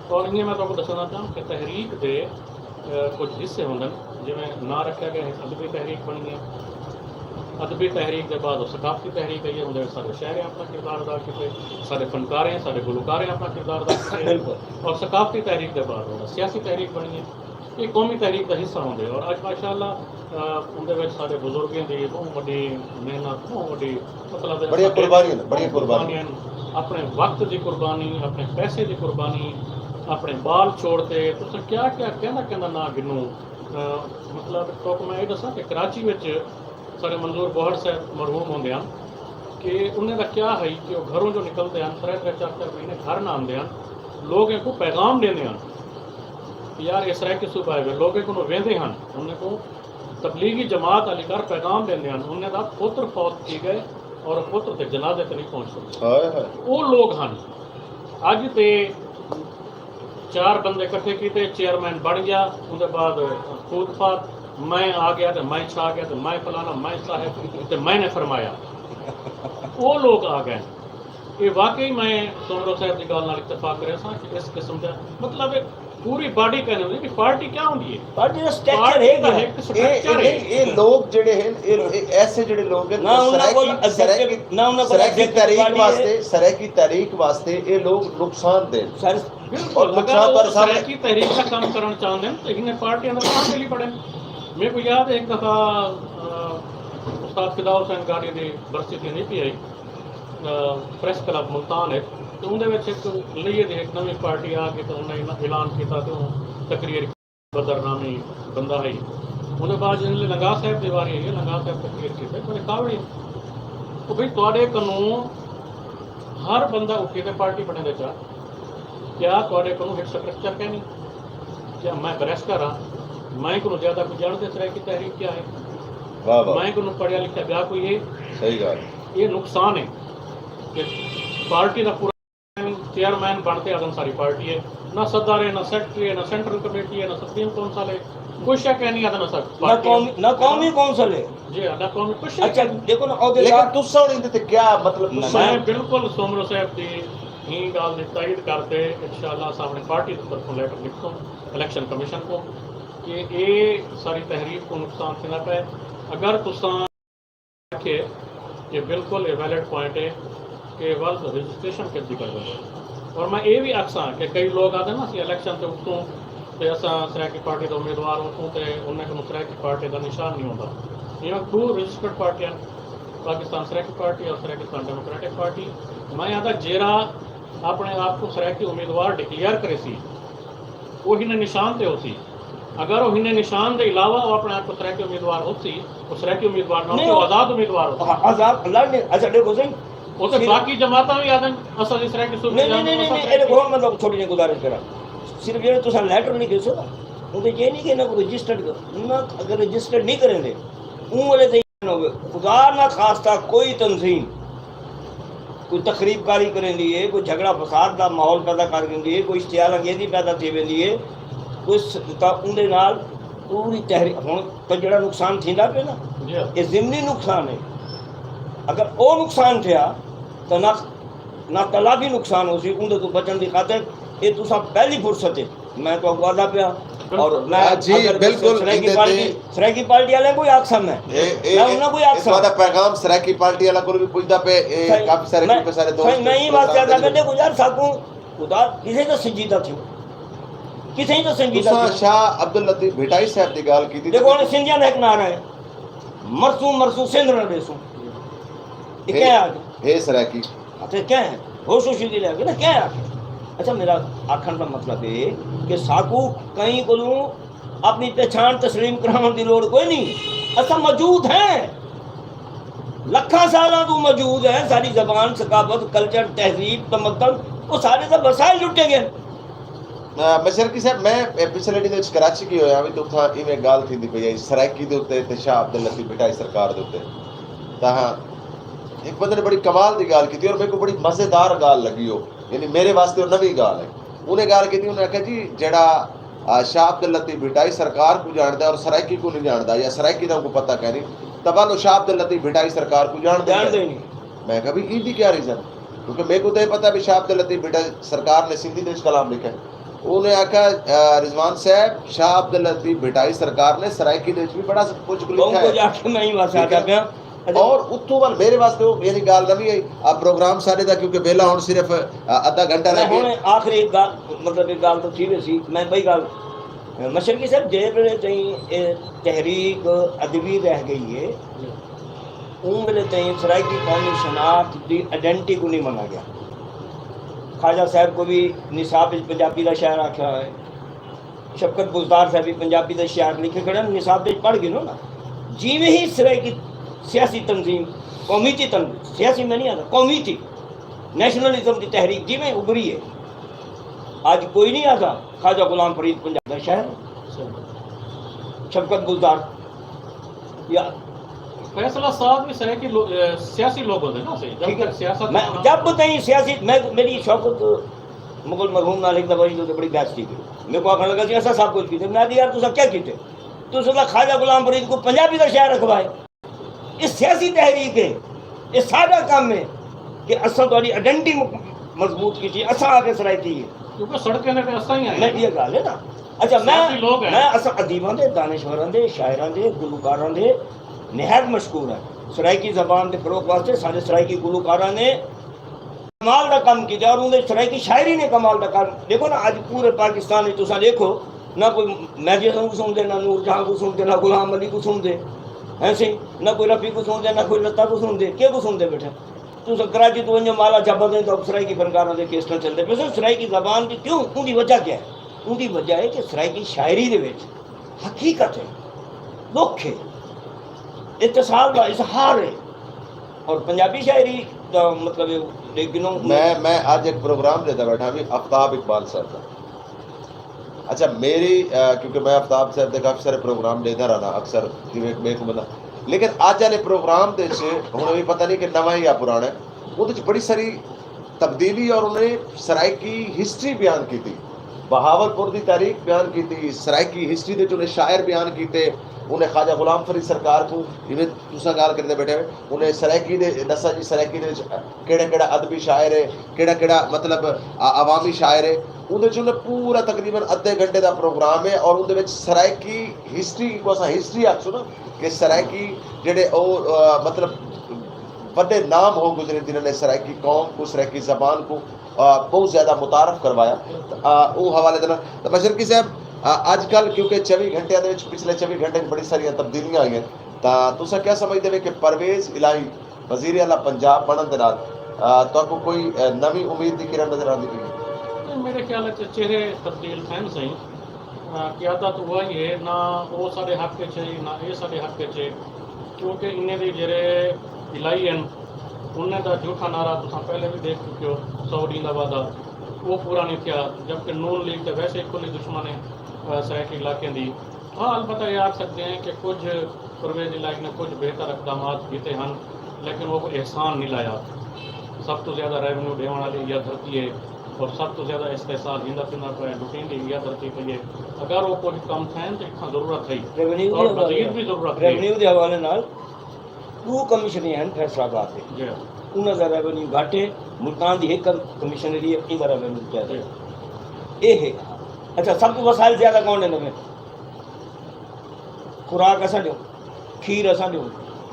اور انہیں میں تہاکوں ݙسݨا چاہوں کہ تحریک دے، اے، کجھ حصے ہوندن، جیویں ناں رکھیا ڳئے ہک ادبی تحریک بݨی ہے، ادبی تحریک دے بعد او ثقافتی تحریک آئی ہے، اوندے وچ ساݙے شاعریں اپݨا کردار ادا کیتے، ساݙے فنکاریں، ساݙے گلوکاریں اپݨا کردار ادا کیتے، بالکل۔ اور ثقافتی تحریک دے بعد او سیاسی تحریک بݨی ہے۔ اے قومی تحریک دا حصہ ہوندے اور اڄ ماشاءاللہ، آ، اوندے وچ ساݙے بزرگیں دی ٻہوں وݙی محنت، ٻہوں وݙی مطلب ہے بڑیاں ساݙے قربانیاں ہن، بڑیاں قربانیاں۔ قربانیاں ہن، اپݨے وقت دی قربانی، اپݨے پیسے دی قربانی، اپݨے ٻال چھوڑ تے تساں کیا کیا کیندا کیندا نہ گھنو۔ آ، مطلب تہاکوں میں اے ݙساں کہ کراچی وچ ساݙے منظور گوہر صاحب مرحوم ہوندے ہن کہ انہیں دا کیا ہئی کہ او گھروں جو نکلدے ہن، ترے ترے چار چار مہینے گھر نہ آندے ہن، لوگیں کوں پیغام ݙیندے ہن کہ یار اے سرائیکی صوبہ ہے، لوگیں کنوں ویندے ہن، انہیں کوں تبلیغی جماعت آلی کر پیغام ݙیندے ہن، انہیں دا پتر فوت تھی ڳئے اور پتر دے جنازے تے نئیں پہنچ سڳدے۔ ہائے ہائے۔ او لوگ ہن۔ اڄ تے چار بندے کٹھے کیتے، چیئرمین بݨ ڳیا، اوندے بعد پھوت پھات، میں آ ڳیا تے میں چھا ڳیا تے میں فلانا، میں صاحب تے میں نے فرمایا۔ او لوگ آ ڳئے۔ اے واقعی میں سومرو صاحب دی ڳالھ نال اتفاق کریساں کہ اس قسم دا مطلب ہے پوری باڈی کہنے ہوندی کہ پارٹی کیا ہوندی ہے؟ پارٹی دا سٹرکچر پارٹی ہے دا کیا؟ ہک اے سٹرکچر اے ہے۔ اے لوگ جڑے ہیں، اے اے ایسے جڑے لوگ ہیں نہ جو انہاں کول سرائیکی ایگزیکٹو سرائیکی نہ انہاں کول سرائیکی ایگزیکٹو تحریک باڈی ہے۔ واسطے، سرائیکی تحریک واسطے اے لوگ نقصان دین۔ سر بالکل، اور اگر نقصان او پر سامنے سرائیکی تحریک دا کم کرݨ چاہندے ہن تے انہیں پارٹیاں دا کم ملی پڑے۔ میکوں یاد ہے ہک دفعہ، آ، استاد فدا حسین گاڑی دی برسی تھیندی پئی ہئی، آ، پریس کلب ملتان ہے، تے اوندے وچ ہک لئیے دی ہک نویں پارٹی آ کے تے انہیں اعلان کیتا تے او تقریر بدر نامی بندہ ہئی۔ اوندے بعد جنہیں لنگا صاحب دی واری آئی ہے، لنگا صاحب تقریر کیتے، بڑے کاوڑی۔ او بھئی تہاݙے کنوں ہر بندہ اٹھی تے پارٹی بݨیندے چا، کیا تہاݙے کنوں ہک سٹرکچر کائنی؟ کیا میں بیرسٹر ہاں؟ میں کنوں زیادہ کوئی ڄاݨدے سرائیکی تحریک کیا ہے؟ واہ واہ۔ میں کنوں پڑھیا لکھیا ٻیا کوئی ہے؟ صحیح ڳالھ ہے۔ اے نقصان ہے کہ پارٹی دا پورا چیئرمین بݨ تے آہدن ساݙی پارٹی ہے، نہ صدر ہے، نہ سیکرٹری ہے، نہ سینٹرل کمیٹی ہے، نہ سپریم کونسل ہے، کوئی شے کائنی آہدن اساں نہ پارٹی ہے۔ قومی نہ قومی کونسل ہے۔ جی ہاں، نہ قومی کچھ شے اچھا کائنی۔ دیکھو نا عہدیدار۔ لیکن تساں ہݨ ایندے تے کیا مطلب تساں میں بالکل سومرو صاحب دی ایں ڳالھ دی تائید کر تے انشاءاللہ اساں اپݨی پارٹی دی طرفوں لیٹر لکھسوں الیکشن کمیشن کوں کہ اے ساری تحریک کوں نقصان تھیندا پئے۔ اگر تساں آکھیے کہ بالکل اے ویلڈ پوائنٹ ہے کہ ول رجسٹریشن کیندی کر ݙیندے۔ اور میں اے وی آکھساں کہ کئی لوگ آہدن نا اسی الیکشن تے اتوں تے اساں سرائیکی پارٹی دا امیدوار اتوں تے انہیں کنوں سرائیکی پارٹی دا نشان نہیں ہوندا۔ ایویں ݙو رجسٹرڈ پارٹیاں، پاکستان سرائیکی پارٹی اور سرائیکستان ڈیموکریٹک پارٹی۔ میں آہدا جیڑھا اپݨے آپ کوں سرائیکی امیدوار ڈکلیئر کریسی، او ہنے نشان تے ہوسی۔ اگر او ہنے نشان دے علاوہ او اپݨے آپ کوں سرائیکی امیدوار ہوسی، او سرائیکی امیدوار نہ ہوسی، او آزاد امیدوار ہوسی۔ ہاں، آزاد لڑ نے، اچھا ݙیکھو سئیں۔ او تے باقی جماعتاں وی آہدن اساں دی سرائیکی صوبے نہیں نہیں نہیں نہیں، اے ݙیکھو ہݨ میں تہاکوں چھوٹی جئی گزارش کراں۔ صرف جیڑھے تساں لیٹر لکھیسو نا، اوندے اے نہیں کہ انہاں کوں رجسٹرڈ کرو۔ انہاں اگر رجسٹرڈ نہیں کریندے، اوں ویلے تے نہ ہووے۔ خدا نہ خواستہ کوئی تنظیم کوئی تخریب کاری کریندی ہے، کوئی جھگڑا فساد دا ماحول پیدا کر گھندی ہے، کوئی اشتعال انگیزی پیدا تھی ویندی ہے، کوئی س-، تاں اوندے نال پوری تحریک، ہݨ تاں جیڑھا نقصان تھیندا پئے نا، جی ہاں۔ اے ضمنی نقصان ہے۔ اگر او نقصان تھیا تاں نہ، نہ تلافی نقصان ہوسی، اوندے توں بچݨ دی خاطر اے تساں پہلی فرصت ہے۔ میں تہاکوں آہدا پیا اور میں جی، اگر بالکل، سرائیکی ایندے پارٹی تے سرائیکی پارٹی والے کوئی آکھساں میں اے اے میں انہاں کوئی آکھساں تہاݙا پیغام سرائیکی پارٹی والا کول بھی پجدا پئے۔ اے کافی سارے کیونکہ سارے دوست سائیں میں ایں واسطے آہدا پیا، ݙیکھو یار ساکوں خدا کسے دا سنجیدہ تھیو، کسے دا سنجیدہ تساں تھیو۔ شاہ عبداللطیف بھٹائی صاحب دی ڳالھ کیتی ݙیکھو ہݨ سندھیاں دا ہک نعرہ ہے، مرسوں مرسوں سندھ نہ ݙیسوں۔ اے کیا ہے؟ اے سرائیکی تے کیا ہے؟ ہوش ہوشی دی لے کے نا کیا ہے؟ اچھا، میرا آکھݨ دا مطلب ہے کہ ساکوں کہیں کولوں اپݨی پہچان تسلیم کراوݨ دی لوڑ کوئی نہیں۔ اساں موجود ہیں، لکھاں سالاں توں موجود ہیں۔ ساری زبان، ثقافت، کلچر، تہذیب، تمدن، وہ سارے دا وسائل لٹے گئے۔ مشرقی صاحب، میں پچھلے ڈینھ وچ کراچی گیا ہویا ہاں، تو اتھاں ایویں گال تھیندی پئی ہے سرائیکی دے اتے تے شاہ عبداللطیف بھٹائی سرکار دے اتے۔ تاں ایک بندے نے بڑی کمال دی گال کیتی اور میرے کو بڑی مزیدار گال لگی ہو، یعنی میرے واسطے وہ نوی گال ہے۔ انہیں گال کیتی، انہیں آکھیا جی جڑا شاہ عبداللطیف بھٹائی سرکار کو جاندا ہے اور سرائیکی کو نہیں جاندا یا سرائیکی دا کو پتہ کہیں، تاں ول شاہ عبداللطیف بھٹائی سرکار کو جاندا ہی نہیں۔ میں کہا بھی ایندی کیا ریزن؟ کیونکہ میرے کو تو یہ پتہ بھی شاہ عبداللطیف بھٹائی سرکار نے سندھی دے وچ کلام لکھا ہے۔ انہیں آکھیا رضوان صاحب، شاہ عبداللطیف بھٹائی سرکار نے سرائیکی دے وچ بھی بڑا کچھ لکھا ہے۔ اور اتھوں ول میرے واسطے وہ یعنی گال نوی آئی۔ اب پروگرام سارے دا کیونکہ ویلا ہن صرف ادھا گھنٹہ رہ گیا۔ ہن آخری ایک گال، مطلب ایک گال تو تھی ویسی، میں بئی گال مشرقی صاحب جے ویلے تئیں اے تحریک ادبی رہ گئی ہے، اوں ویلے تئیں سرائیکی قومی شناخت دی آئیڈینٹی کو نہیں منا گیا۔ خواجہ صاحب کو بھی نصاب وچ پنجابی دا شاعر آکھیا ہوئے، شفقت بزدار صاحب بھی پنجابی دا شاعر لکھے کھڑے ہیں، نصاب وچ پڑھ گھنو نا۔ جیویں ہی سرائیکی سیاسی تنظیم، قومیتی تنظیم، سیاسی میں نہیں آتا، قومیتی نیشنلزم دی تحریک جیویں ابھری ہے، اج کوئی نہیں آتا خواجہ غلام فرید پنجاب دا شاعر، شفقت بزدار یا فیصلہ صاحب بھی سرائیکی لو، سیاسی لوگوں دے نا صحیح۔ جب تک سیاست میں جب تئیں سیاسی میں میری شوکت مغل مرحوم نال ہک دفعہ ایندے تے بڑی بحث تھی پئی۔ میکوں آکھݨ لگا سی اساں سب کجھ کیتے۔ میں آکھیا یار تساں کیا کیتے؟ تساں تاں خواجہ غلام فرید کوں پنجابی دا شاعر اکھوائے۔ اے سیاسی تحریک ہے، اے ساڈا کم ہے کہ اساں تہاڈی آئیڈینٹی مضبوط کیتی، اساں آکھے سرائیکی ہے۔ کیونکہ سڑکیں تے اساں ہی آئے۔ میں ایہ گالھ ہے نا۔ اچھا میں میں اساں ادیباں دے، دانشوراں دے، شاعراں دے، گلوکاراں دے نہایت مشکور ہاں۔ سرائیکی زبان دے فروغ واسطے ساڈے سرائیکی گلوکاراں نے کمال دا کم کیتا اور اوندے سرائیکی شاعری نے کمال دا کم۔ ݙیکھو نا اڄ پورے پاکستان وچ تساں ݙیکھو نہ کوئی مہدی حسن کوں سݨدے، نہ نور جہاں کوں سݨدے، نہ غلام علی کوں سݨدے، ہیں سئیں؟ نہ کوئی رفیع کوں سݨدے، نہ کوئی لتا کوں سݨدے، کیکوں سݨدے ٻیٹھے؟ تساں کراچی توں ونڄو مالا جبل تائیں تاں سرائیکی فنکاراں دے کیسٹاں چلدے پئے سن۔ سرائیکی زبان دی کیوں؟ اوندی وجہ کیا ہے؟ اوندی وجہ ہے کہ سرائیکی شاعری دے وچ حقیقت ہے، ݙکھ ہے، اتصال دا اظہار ہے۔ اور پنجابی شاعری دا مطلب ہے ݙیکھ گھنو۔ میں میں اج ہک پروگرام ݙیندا ٻیٹھا ہاں آفتاب اقبال صاحب دا۔ اچھا میری کیونکہ میں آفتاب صاحب دے کافی سارے پروگرام ݙیندا رہنا اکثر جیویں ہک ٻئے کوں بندہ، لیکن اج آلے پروگرام دے وچ ہݨ وی پتہ نہیں کہ نواں ہے یا پراݨا ہے، اوندے وچ بڑی ساری تبدیلی اور انہیں سرائیکی ہسٹری بیان کیتی، بہاول پور دی تاریخ بیان کیتی، سرائیکی ہسٹری دے وچ انہیں شاعر بیان کیتے، انہیں خواجہ غلام فرید سرکار کوں جیویں تساں گالھ کریندے ٻیٹھے ہوئے انہیں سرائیکی دے ݙسا جی سرائیکی دے وچ کیڑھا کیڑھا ادبی شاعر ہے، کیڑھا کیڑھا مطلب عوامی شاعر ہے، اوندے وچ انہیں پورا تقریبا ادھے گھنٹے دا پروگرام ہے اور اوندے وچ سرائیکی ہسٹری کوں اساں ہسٹری آکھسوں نا کہ سرائیکی جیڑھے او مطلب وݙے نام ہو گزرے جنہاں نے سرائیکی قوم کوں سرائیکی زبان کوں ٻہوں زیادہ متعارف کروایا۔ او حوالے دے نال تاں مشرقی صاحب اڄ کل کیونکہ چوی گھنٹیاں دے وچ پچھلے چوی گھنٹے وچ بڑی ساریاں تبدیلیاں آئیاں تاں تساں کیا سمجھدے وے کہ پرویز الہی وزیر اعلی پنجاب بݨݨ دے نال تہاکوں کوئی نویں امید دی کرن نظر آندی پئی ہے؟ میرے خیال وچ چہرے تبدیل تھئن سئیں۔ قیادت اوہا ہی ہے، نہ او ساڈے حق اچ ہے نہ اے ساڈے حق اچ ہے، کیونکہ انہیں دے جیرھے الائی ہن انہیں دا جھوٹا نعرہ تساں پہلے وی ڈیکھ چکے ہو، سو ڈینہہ دا وعدہ او پورا نی تھیا، جبکہ نون لیگ تے ویسے ہی کھلی دشمن ہے سرائیکی علاقیں دی۔ ہاں البتہ اے آکھ سکدے ہیں کہ کجھ پرویز الائی نے کجھ بہتر اقدامات کیتے ہن لیکن او احسان نی لایا۔ سب توں زیادہ ریونیو ڈیونڑ آلی ایہا دھرتی ہے۔ اور سب توں زیادہ استحصال ہیندا پھردا پئے، لٹیندی انڈیا دھرتی پئی ہے۔ اگر او کجھ کم تھئن تاں اتھاں ضرورت ہئی اور مزید وی ضرورت ہئی۔ ریونیو دے حوالے نال ݙو کمشنریاں ہن فیصل آباد دے، انہاں دا ریونیو گھٹ ہے، ملتان دی ہک کمشنری ہے، ایندا ریونیو زیادہ ہے۔ اے ہک۔ اچھا سب کوں وسائل زیادہ کون ݙیندا پئے؟ خوراک اساں ݙیوں، کھیر اساں ݙیوں،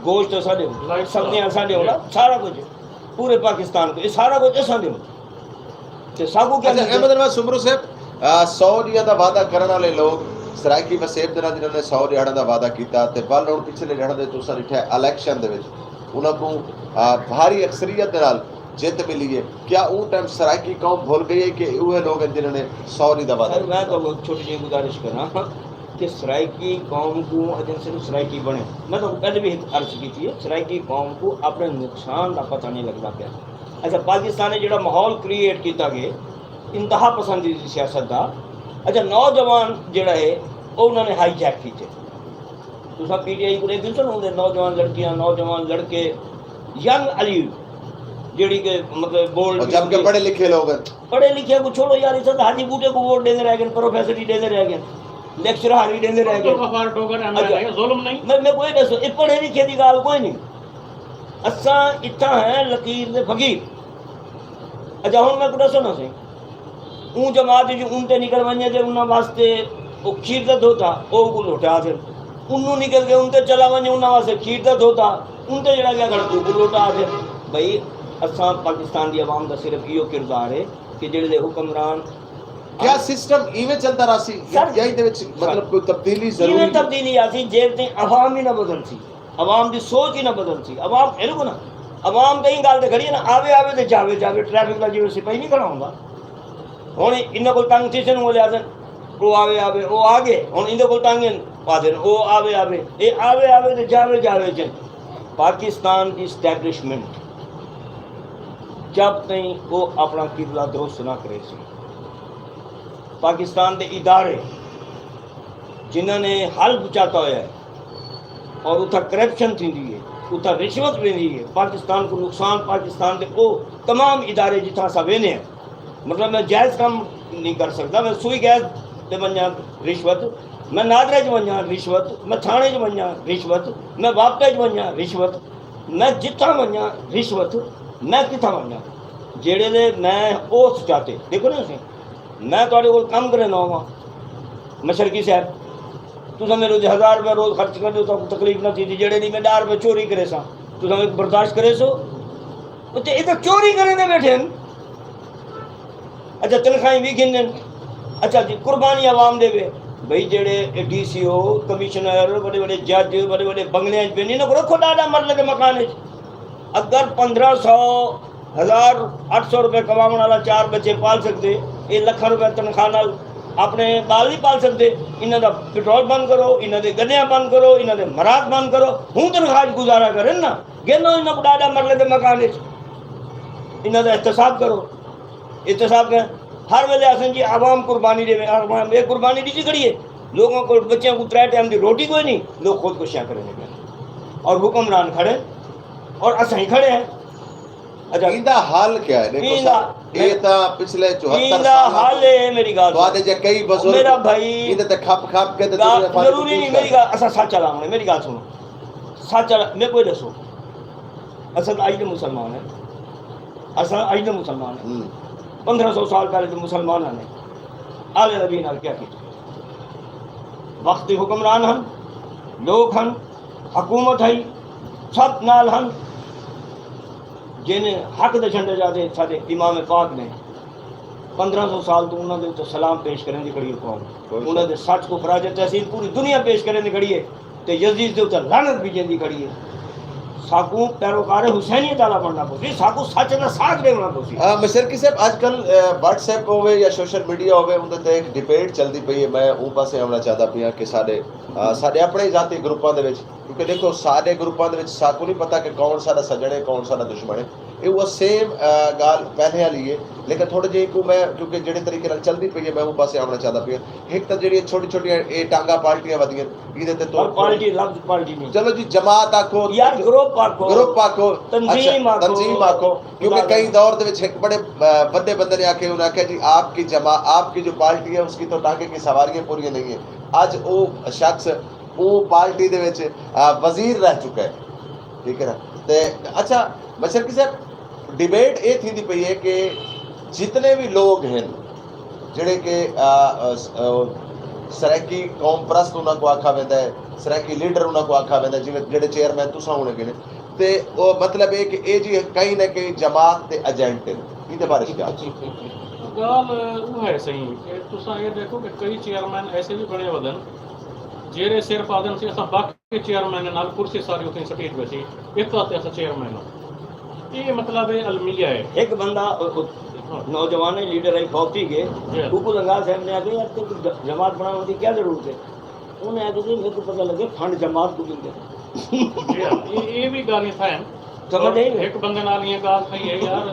گوشت اساں ݙیوں، سبزیاں اساں ݙیوں نا، سارا کجھ پورے پاکستان کوں اے سارا کجھ اساں ݙیوں۔ تے ساکوں کیا اچھا احمد انور سمرو صاحب، سو ݙینہاں دا وعدہ کرݨ آلے لوک سرائیکی وسیب دے نال جنہاں نے سو ݙیہاڑاں دا وعدہ کیتا تے ول ہݨ پچھلے ݙیہاڑاں دے تساں ݙٹھا الیکشن دے وچ انہاں کوں بھاری اکثریت دے نال جت ملی ہے۔ کیا اوں ٹائم سرائیکی قوم بھل گئی ہے کہ اوہے لوگ ہیں جنہاں نے سو ݙینہہ دا وعدہ؟ سر، میں تو چھوٹی جی گزارش کراں کہ سرائیکی قوم کو اجن صرف سرائیکی بنے۔ میں تو پہلے بھی ایک عرض کی تھی، سرائیکی قوم کو اپنے نقصان کا پتہ نہیں لگتا پیا۔ اچھا، پاکستان نے جڑا ماحول کریئیٹ کیتا گئے انتہا پسندی دی سیاست دا، اچھا، نوجوان جڑا ہے، وہ انہوں نے ہائی جیک کیتے۔ تساں پی ٹی آئی کو دیکھ سن، اندر نوجوان لڑکیاں، نوجوان لڑکے، ینگ الیٹ، جڑی کہ مطلب بولڈ، جب کہ پڑھے لکھے لوگ ہیں۔ پڑھے لکھے کو چھوڑو یار، اس حاجی بوٹے کو ووٹ دیندے رہ گئے، پروفیسر ہی دیندے رہ گئے، لیکچرر ہی دیندے رہ گئے۔ ظلم نہیں۔ میں میں کوئی دسو، اے پڑھے لکھے دی گال کوئی نہیں۔ اساں اتھاں ہیں لکیر دے فقیر۔ اچھا، ہن میں کو دسو نا سی، اوں جماعت جو اون تے نکل ونجے تے انہاں واسطے او کھیر دا دھوتا، او کو لوٹا دے۔ انہوں نکل کے اون تے چلا ونجے، انہاں واسطے کھیر دا دھوتا، اون تے جڑا گیا گھر کو لوٹا دے۔ بھائی، اساں پاکستان دی عوام دا صرف ایو کردار ہے کہ جڑے دے حکمران کیا سسٹم ایویں چلدا رہسی یا ایندے وچ مطلب کوئی تبدیلی ضروری ہے؟ ایویں تبدیلی آسی جیب تے عوام ہی نہ بدل سی۔ عوام دی سوچ ہی نہ بدلسی۔ عوام ہن کو نا، عوام تے ایں گال تے کھڑی ہے نا، آوے آوے تے جاوے جاوے، ٹریفک دا جیویں سپاہی نہیں کھڑا ہوندا۔ ہن انہاں کول تنگ تھی سن، او لے آسن، او آوے آوے، او آ گئے۔ ہن ایندے کول تنگ ہن، آسن او آوے آوے، اے آوے آوے تے جاوے جاوے چن۔ پاکستان دی اسٹیبلشمنٹ جب تئیں او اپنا قبلہ درست نہ کرے سی، پاکستان دے ادارے جنہاں نے حل پچاتا ہویا ہے، اور اتھاں کرپشن تھیندی ہے، اتھاں رشوت ویندی ہے، پاکستان کو نقصان، پاکستان دے او تمام ادارے جتھاں اساں ویندے ہیں۔ مطلب میں جائز کم نہیں کر سکدا، میں سوئی گیس تے ونجاں رشوت، میں نادرے چ ونجاں رشوت، میں تھانے چ ونجاں رشوت، میں واپٹے چ ونجاں رشوت، میں جتھاں ونجاں رشوت، میں کتھاں ونجاں؟ جیڑے لے میں او سچاتے، دیکھو نا اسیں، میں تہاڈے کول کم کریندا ہوواں، مشرقی صاحب، تساں میرے تے ہزار روپے روز خرچ کر ݙیو، تہاکوں تکلیف نہ تھیندی۔ جیڑھے ݙینہہ میں ݙاہ روپے چوری کریساں، تساں میکوں برداشت کریسو؟ اتے اے تاں چوری کریندے ٻیٹھے ہن۔ اچھا، تنخواہیں وی گھنن۔ اچھا جی، قربانی عوام ݙیوے۔ بھئی، جیڑھے اے ڈی سی او، کمشنر، وݙے وݙے جج، وݙے وݙے بنگلیاں اچ ویندے، انہاں کوں رکھو ݙاہ ݙاہ مرلے دے مکان اچ۔ اگر پندرہ سو، ہزار اٹھ سو روپے کماوݨ والا چار ٻچے پال سڳدے، اے لکھاں روپے تنخواہ نال اپݨے ٻال نی پال سڳدے۔ انہاں دا پٹرول بند کرو، انہاں دے گݙیاں بند کرو، انہاں دے مراٹ بند کرو، ہوں تنخواہ اچ گزارا کرن نا۔ گھنو انہاں کوں ݙاہ ݙاہ مرلے دے مکان اچ، انہاں دا احتساب کرو۔ احتساب کرن۔ ہر ویلے آسن جی عوام قربانی ݙیوے، عوام اے قربانی ݙتی کھڑی ہے۔ لوکاں کول ٻچیاں کوں ترے ٹائم دی روٹی کوئی نہیں، لوک خودکشیاں کریندے پئے۔ اور حکمران کھڑے اور اساں ہی کھڑے ہیں۔ اچھا، ایندا حل کیا ہے؟ ݙیکھو سر، اے تاں پچھلے چوہتر سالاں توں تہاݙے جیہے کئی بزرگ ایندے تے کھپ کھپ کے تے دنیا پھر دی کوشش کر رہے۔ ضروری نہیں، میری گال، اساں سچ چلاوݨے، میری گال سنو۔ سچ چلا، میکوں ݙسو، اساں تاں اڄ دے مسلمان ہیں، اساں اڄ دے مسلمان ہیں۔ پندرہ سو سال پہلے دے مسلماناں نے آلے نبی نال کیا کیتا؟ وقت دے حکمران ہن، لوک ہن، حکومت ہئی، سب نال ہن۔ جن حق دے جھنڈے جاتے ساڈے امام پاک نے، پندرہ سو سال توں انہاں دے اتے سلام پیش کریں دی کھڑی ہے قوم۔ انہاں دے سچ کو خراج تحسین پوری دنیا پیش کریں دی کھڑی ہے۔ تے یزید دے اتے لعنت بھیجیں دی کھڑی ہے۔ ساکوں پیروکار حسینیت والا بننا پوسی، ساکوں سچ دا ساتھ ݙیوݨا پوسی۔ آ، مشرقی صاحب، اڄ کل، آ، واٹس ایپ ہووے یا سوشل میڈیا ہووے، اوندے تے ہک ڈیبیٹ چلدی پئی ہے، میں اوں پاسے آوݨا چاہندا پیاں کہ ساݙے، آ، ساݙے اپݨے ذاتی گروپاں دے وچ، کیونکہ ݙیکھو، ساݙے گروپاں دے وچ ساکوں نہیں پتہ کہ کون ساݙا سڄݨ ہے، کون ساݙا دشمن ہے۔ اے اوہا سیم، آ، ڳالھ پہلے والی ہے، لیکن تھوڑے جیہے کوں میں، کیونکہ جیڑھے طریقے نال چلدی پئی ہے، میں اوں پاسے آوݨا چاہندا پیاں۔ ہک تاں جیڑھیاں چھوٹی چھوٹیاں اے ٹانگاں پارٹیاں ودیاں، ایندے تے توں پارٹی، لفظ پارٹی نہیں۔ چلو جی، جماعت آکھو، یار، گروپ آکھو، گروپ آکھو، تنظیم آکھو۔ تنظیم آکھو، کیونکہ کہیں دور دے وچ ہک بڑے، آ، وݙے بندے نے آکھے، انہاں آکھیا جی، آپ کی جماع-، آپ کی جو پارٹی ہے، اس کی تو ٹانگے کی سواریاں پوریاں نہیں ہیں۔ اڄ او شخص او پارٹی دے وچ، آ، وزیر رہ چکا ہے۔ ٹھیک ہے نا؟ تے اچھا، مشرقی صاحب، ڈیبیٹ اے تھیندی پئی ہے کہ جتنے بھی لوگ ہیں، جڑے کہ، آ، آ، س-، آ، سرائیکی قوم پرست انہاں کو آکھا ویندا ہے، سرائیکی لیڈر انہاں کو آکھا ویندا ہے، جویں جڑے چیئرمین تساں ہونے گئے نے۔ تے او مطلب اے کہ اے جی کہیں نہ کہیں جماعت دے ایجنٹ ہن۔ ایندے بارے چ کیا آکھو؟ ڳالھ اوہ ہے سئیں کہ تساں اے ݙیکھو کہ کئی چیئرمین ایسے وی بݨے ودن جیڑھے صرف آہدن سی اساں باقی چیئرمین نال کرسی ساری اتھیں سٹیج ویسی، اس واسطے اساں چیئرمین ہوں۔ یہ مطلب ہے المیہ ہے۔ ایک بندہ، او، او، نوجوان ہے، لیڈر ہے، فوت تھی گئے۔ جی۔ ابو لنگار صاحب نے آکھیا، "یار، تیکوں ج-، جماعت بناوݨ دی کیا ضرورت ہے؟" انہیں آکھیا، "جی، میکوں پتہ لڳے، فنڈ جماعت کوں ݙیندے۔" جی ہاں، یہ، یہ بھی ڳالھیں تھئن۔ سمجھ آئی؟ ایک بندے نال یہ ڳالھ تھئی ہے، یار،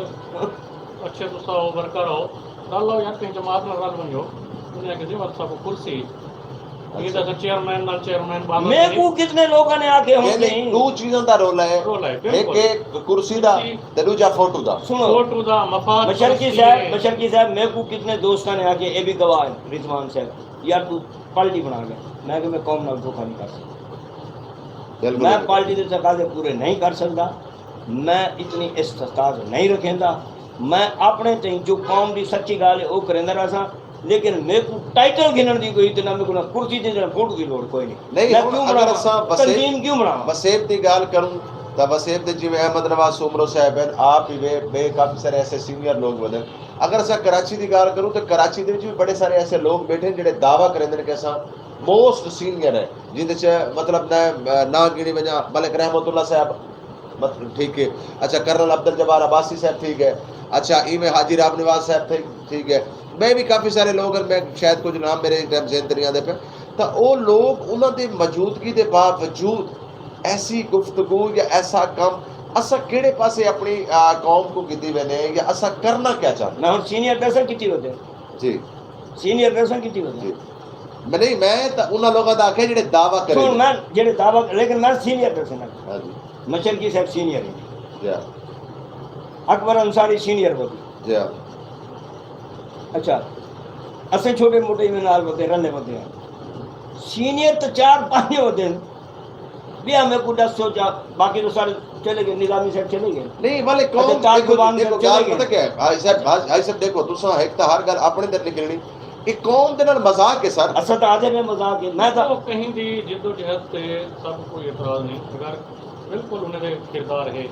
اچھے تساں ہو، ورکر ہو، ڳالھ لاؤ یار، کہیں جماعت نال رل ونڄو۔ انہیں آکھیا، "جی، بس ساکوں کرسی۔" یہ تاں چیئرمین نال چیئرمین بابا میکوں کتنے لوگاں نے آکھے ہن یعنی نہیں۔ ݙو چیزاں دا رولا ہے۔ رولا ہے، ہک بالکل۔ ہے کرسی دا، کرسی۔ تے ݙوجھا فوٹو دا۔ سݨو۔ فوٹو دا مفاد مشرقی پرستی صاحب، ہے۔ مشرقی صاحب، میکوں کتنے دوستاں نے آکھے، اے بھی گواہ ہے، رضوان صاحب، "یار، توں پارٹی بݨا لے۔" میں آکھیا، "میں قوم نال دھوکا نہیں کر سڳدا۔" بالکل۔ میں پارٹی دے تقاضے پورے نہیں کر سڳدا۔ میں اتنی استطاعت نہیں رکھیندا۔ میں اپݨے تئیں جو قوم دی سچی ڳالھ ہے، او کریندا رہساں، لیکن میکوں ٹائٹل گھنݨ دی کوئی تے نہ میکوں نہ کرسی دی تے نہ فوٹو دی لوڑ کوئی نہیں۔ نہیں، میں ہݨ کیوں اگر بݨاواں؟ اساں وسیب، تنظیم کیوں بݨاواں؟ وسیب دی ڳالھ کروں تاں وسیب دے جیویں احمد نواز سومرو صاحب ہن، آپ ہی وے، ٻئے کافی سارے ایسے سینئر لوگ ودن۔ اگر اساں کراچی دی ڳالھ کروں تاں کراچی دے وچ وی بڑے سارے ایسے لوگ ٻیٹھے ہن جیڑھے دعویٰ کریندے ہن کہ اساں موسٹ سینئر ہیں، جیندے چ مطلب میں، میں ناں گݨی ونڄاں، ملک رحمت اللہ صاحب، مطلب، ٹھیک ہے۔ اچھا، کرنل عبدالجبار عباسی صاحب تھی ڳئے۔ اچھا، ایویں حاجی رام نواز صاحب تھی، تھی ڳئے۔ ٻئے وی کافی سارے لوگ ہن، میں شاید کجھ نام میرے اس ٹائم ذہن تے نہیں آندے پئے۔ تاں او لوگ، انہاں دی موجودگی دے باوجود ایسی گفتگو یا ایسا کم اساں کیڑھے پاسے اپݨی، آ، قوم کوں گھدی ویندے ہیں یا اساں کرنا کیا چاہندے میں ہیں؟ ہݨ سینئر تے اساں کیتی ودے۔ جی۔ سینئر تے اساں کیتی ودے۔ جی۔ میں نہیں، میں تاں انہاں لوگاں دا آکھیا جیڑھے دعویٰ کرے۔ سُݨ، میں جیڑھے دعویٰ، لیکن میں سینئر تے اساں۔ ہاں جی۔ مشرقی صاحب سینئر ہیں۔ جی ہاں۔ اکبر انصاری سینئر ودے۔ جی ہاں۔ اچھا، اساں چھوٹے موٹے ایویں نال ودے، رلے ودے ہیں۔ سینئر تے چار پنج ودے ہیں۔ ٻیا میکوں ݙسو چا، باقی تاں سارے چلے ڳئے، نظامی صاحب چلے ڳئے۔ نہیں، والے قوم اچھا، تاج دیکھو جی، زبان دیکھو، صاحب ڳالھ چلے پتہ ڳئے۔ کیا ہے؟ حاجی صاحب، حاج-، حاجی صاحب، دیکھو، تساں ہک تاں ہر ڳالھ اپݨے اندر نکلݨی۔ اے قوم دے نال مذاق ہے سر۔ اساں تاں آہدے پئے مذاق ہے۔ میں تاں ݙیکھو، کہیں دی جدوجہد تے سب کوئی اعتراض نہیں، مگر بالکل انہیں دے کردار ہے۔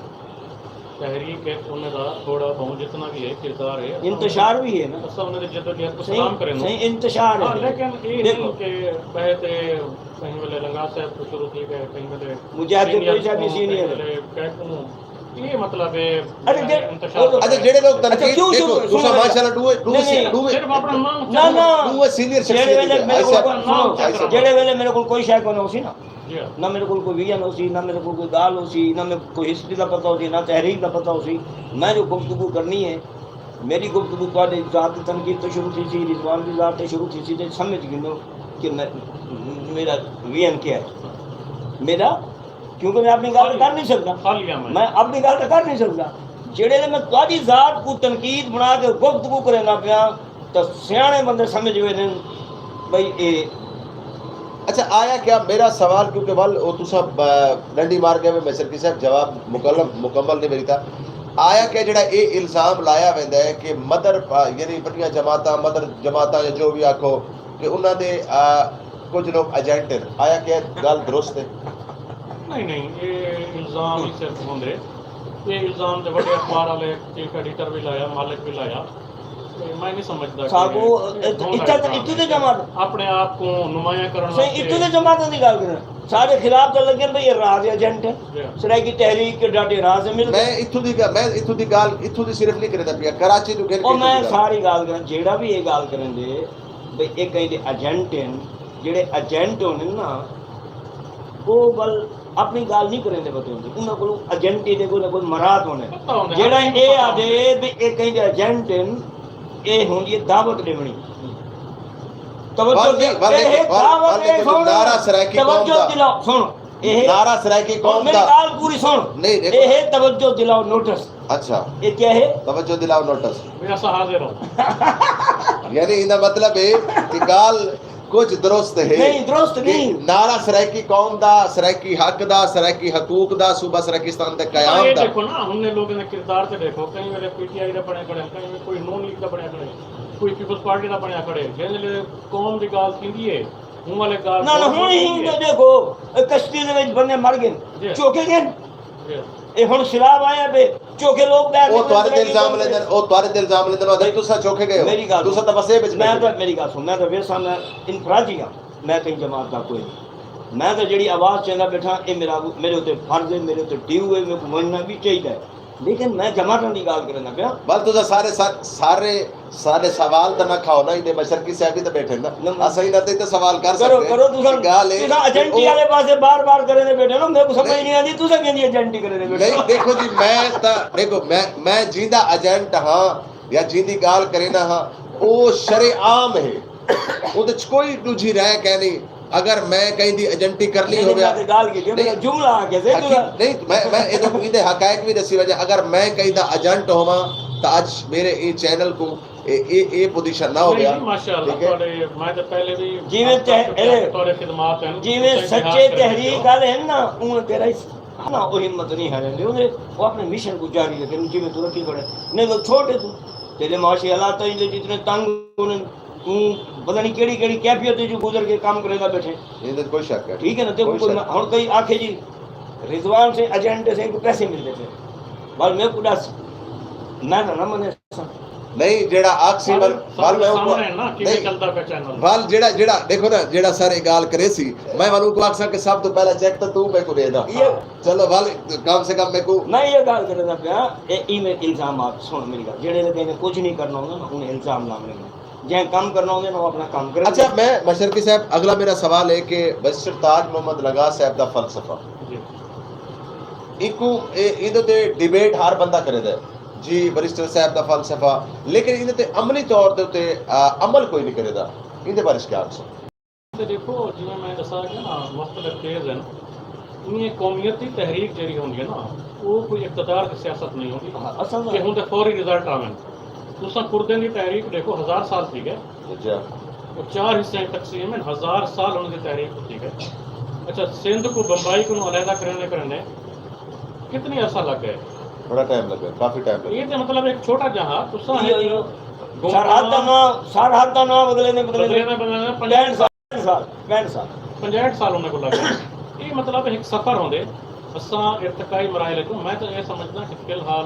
تحریک ہے، انہیں دا تھوڑا بہت جتنا بھی ہے، کردار ہے، اساں انتشار بھی ہے نا۔ اساں انہیں دی جدوجہد کوں صحیح، سلام کریں۔ صحیح، انتشار ہے۔ ہاں، لیکن اے ݙیکھو۔ نہیں کہ ٻہہ تے کہیں ویلے لنگار صاحب کوں شروع تھی ڳئے، کہیں ویلے مجاہد سینئر تقی صاحب بھی کوں، سینئر کہیں ہے۔ ویلے کہیں کوں۔ اے مطلب ہے، ارے جے-، انتشار بولو۔ اچھا، جیڑھے لوگ اچھا، تنقید، کیوں ݙیکھو، شروع، تساں شروع ماشاءاللہ ݙوہیں، ݙوہیں نہیں، نہیں، سینئر، ݙوہیں، صرف اپݨا نام ݙوہیں سینئر جیڑھے شخصیت ویلے ہے۔ میرے کول، سنو، جیڑھے ویلے میرے کول کوئی شے کونی ہوسی نا، جی ہاں۔ نہ میرے کول کوئی ویژن ہوسی، نہ میرے کول کوئی ڳالھ ہوسی، نہ میکوں کوئی ہسٹری دا پتہ ہوسی، نہ تحریک دا پتہ ہوسی۔ میں جو گفتگو کرنی ہے، میݙی گفتگو تہاݙے ذات دی تنقید توں شروع تھیسی، رضوان دی ذات توں شروع تھیسی، تے سمجھ گھنو کہ میں، میݙا ویژن کیا ہے۔ میݙا، کیونکہ میں اپݨی ڳالھ کر نہیں سڳدا۔ خالی میں۔ میں اپݨی ڳالھ تاں کر نہیں سڳدا۔ جیڑھے ویلے میں تہاݙی ذات کوں تنقید بݨا کے گفتگو کریندا پیاں، تاں سیاݨے بندے سمجھ ویندن بھئی اے۔ اچھا، آیا کیا میرا سوال، کیونکہ ول او تساں، آ، ڈنڈی مار ڳئے، میں مشرقی صاحب جواب مکمل، مکمل نہیں میری تھا۔ آیا کیا جیڑھا اے الزام لایا ویندا ہے کہ مدر، آ، یعنی وݙیاں جماعتاں، مدر جماعتاں یا جو بھی آکھو کہ انہاں دے، آ، کجھ لوگ ایجنٹ ہن، آیا کیا ڳالھ درست ہے؟ نہیں، نہیں، اے الزام ہی صرف ہوندے۔ اے الزام تے وݙے اخبار والے چیف ایڈیٹر بھی لایا، مالک بھی لایا۔ تے میں نہیں سمجھدا کہ ساکوں اے اتھوں تے جماعت، اپݨے آپ کوں نمایاں کرݨ واسطے۔ اتھوں تے جماعتاں دی ڳالھ کریں۔ سارے خلاف تے لڳے بھئی اے راز ایجنٹ ہے۔ جی۔ سرائیکی تحریک کے ڈاٹے راز مل ڳئے۔ میں اتھوں دی ڳا-، میں اتھوں دی ڳالھ، اتھوں دی صرف نہیں کریندا پیا، کراچی توں گھن کے او میں ساری ڳالھ کراں، جیڑھا بھی اے ڳالھ کریندے بھئی اے کہیں دے ایجنٹ ہن، جیڑھے ایجنٹ ہوندن نا، او ول اپݨی ڳالھ نہیں کریندے پتے ہوندے، انہاں کولوں ایجنٹ ہی دے کوئی نہ کوئی مراد ہوندے۔ پتہ ہوندے، جیڑھا ہر کہیں کوں اے پتہ آہدے ہوندے۔ بھئی اے کہیں دے ایجنٹ ہن، اے ہوندی ہے دعوت ݙیوݨی۔ توجہ ول، دے، ول، اے ول، دعوت ول، اے ول، سُݨ، نعرہ سرائیکی قوم توجہ دا۔ دلاؤ، سُݨ، اے نعرہ سرائیکی قوم میری دا۔ ڳالھ پوری سُݨ۔ نہیں، ݙیکھو۔ اے توجہ دلاؤ نوٹس۔ اچھا۔ اے کیا ہے؟ توجہ دلاؤ نوٹس۔ میں اساں حاضر ہوں۔ یعنی ایندا مطلب ہے کہ ڳالھ کجھ درست ہے نہیں، درست کہ نہیں۔ نعرہ سرائیکی قوم دا، سرائیکی حق دا، سرائیکی حقوق دا، صوبہ سرائیکستان دے قیام اے دا۔ ݙیکھو نا، ہن لوگاں دے کردار تے ݙیکھو، کہیں ویلے پی ٹی آئی دا بݨیا کھڑے، کہیں ویلے کوئی نون لیگ دا بݨیا کھڑے، کوئی پیپلز پارٹی دا بݨیا کھڑے۔ جیں ویلے قوم دی ڳالھ تھیندی ہے، ہوں والے ڳالھ نہ، نہ، ہݨ ہی تے ݙیکھو، کشتی دے وچ بندے مر ڳئے، جی۔ چوکے ڳئے۔ جی۔ اے ہݨ سیلاب آیا پئے، چوکھے لوگ ٻہہ او تہاݙے تے الزام لیندن، او تہاݙے تے الزام لیندن، او آہدن تساں چوکھے ڳئے ہو۔ میری ڳالھ تساں تاں وسے وچ میں بیٹھے تاں، ہو۔ میری ڳالھ سُݨ، میں تاں ویساں، میں انفرادی ہاں، میں کہیں جماعت دا کوئی نہیں۔ میں تاں جیڑھی آواز چیندا بیٹھاں، اے میرا، میرے اُتے فرض ہے، میرے اُتے ڈیو ہے، میکوں ونڄݨا وی چاہیدا ہے۔ لیکن میں جماعتاں دی ڳالھ کریندا پیاں۔ ول تساں سارے سارے سارے سارے سوال تاں نہ کھاؤ نا، ایندے مشرقی صاحب وی تاں ٻیٹھے نا۔ اساں انہاں تے تاں سوال کر سڳدے ہیں۔ کرو کرو، تساں ڳالھ اے تساں ایجنٹی والے پاسے بار بار کریندے ٻیٹھے نا، میکوں سمجھ نہیں آندی تساں کیندی ایجنٹی کریندے ٻیٹھے۔ نہیں، دیکھو جی، میں تاں دیکھو میں میں جینداں ایجنٹ ہاں یا جیندی ڳالھ کرینداں ہاں، او شرعام ہے۔ اوندے اچ کوئی ݙوجھی رائے کائنی۔ اگر میں کہیں دی ایجنٹی کرنی ہووے، ڳالھ کیتی ہے، میں جملہ آکھیا سے تساں۔ نہیں، میں میں ایندے ایندے حقائق وی ݙسی وجہ، اگر میں کہیں دا ایجنٹ ہوواں تاں اڄ میرے ایں چینل کوں اے اے اے پوزیشن نہ ہووے۔ ماشاءاللہ، تہاݙے میں تاں پہلے وی جیویں تہاݙے خدمات ہن، جیویں سچے تحریک والے ہن نا، اونویں تیݙا ہاں، او ہمت نئیں ہاریندے ہوندے، او اپݨے مشن کوں جاری رکھن، جیویں توں رکھی کھڑے۔ نئیں تاں چھوٹے توں تیݙے معاشی حالات تاں ایندے جتنے تنگ ہوندن، توں پتہ نئیں کیڑھی کیڑھی کیفیت وچوں گزر کے کم کریندا ٻیٹھیں۔ ایندے وچ کوئی شک ہے۔ ٹھیک ہے نا، تیکوں کوئی ہݨ کئی آکھے جی رضوان سے ایجنٹ سے کوں پیسے ملدے پئے، ول میکوں ݙس، میں تاں نہ منیساں۔ نئیں جیڑھا آکھسی ول ول میں اوکوں ول جیڑھا جیڑھا ڈیکھو نا جیڑھا سر اے گال کریسی میں ول اوکوں آکھساں کہ سب توں پہلا چیک تاں توں میکوں ڈے دا۔ چلو ول کم سے کم میکوں۔ میں ایہا گال کریندا پیاں اے ایویں الزامات سن میڈی گال جیڑھے لے کہیں کجھ نی کرنا ہوندا نا انہیں الزام لاونے ہوندے جیں کم کرنا ہوندے نا او اپنا کم کرن۔ اچھا میں مشرقی صاحب اگلا میڈا سوال اے کہ بیرسٹر تاج محمد لنگاہ صاحب دا فلسفہ ایکوں ایندے تے ڈیبیٹ ہر بندہ کریندے جی بیرسٹر صاحب دا فلسفہ لیکن ایندے تے عملی طور دے اتے عمل کوئی نی کریدا ایندے بارے اچ کیا آکھسو؟ تے ݙیکھو جیویں میں ݙسا ڳیا نا مختلف فیز ہن ایں قومیتی تحریک جیڑھی ہوندی ہے نا او کوئی اقتدار دی سیاست نئیں ہوندی کہ ہوندے فوری رزلٹ آون تساں کردیں دی تحریک ݙیکھو ہزار سال تھی ڳئے او چار حصے اچ تقسیم ہن ہزار سال انہاں دی تحریک کوں تھی ڳئے اچھا سندھ کوں بمبئی کنوں علیحدہ کریندے کریندے کتنی عرصہ لڳ ڳئے بڑا ٹائم لڳا کافی ٹائم لڳا اے تے مطلب ہک چھوٹا جہاں تساں ہک سرحد دا ناں سرحد دا ناں بدلے نے بدلے نے پینٹ سال پینٹ سال پینٹ سال پینٹ سال پنجاہٹھ سال انہاں کوں لگ گئے اے مطلب ہک سفر ہوندے اساں ارتقائی مراحل اچوں میں تاں اے سمجھداں کہ فی الحال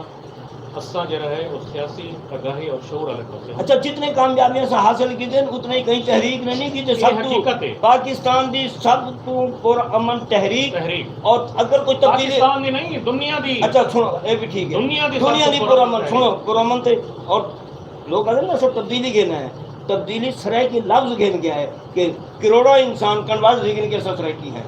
اساں جیڑھا ہے او سیاسی آگاہی اور شعور آلے پاسے اچھا جتنے کامیابیاں اساں حاصل کیتین اتنے ہی کہیں تحریک نے نہیں کیتے سب تو پاکستان دی سب تو پر امن تحریک اور اگر کوئی تبدیلی پاکستان دی نہیں دنیا دی اچھا سنو اے بھی ٹھیک ہے دنیا دی دنیا دی پر امن سنو پر امن تے اور لوگ آدھے نا سب تبدیلی گھن ہے تبدیلی سرائیکی لفظ گھن گیا ہے کہ کروڑاں انسان کنورٹ تھی گن کے اساں سرائیکی ہیں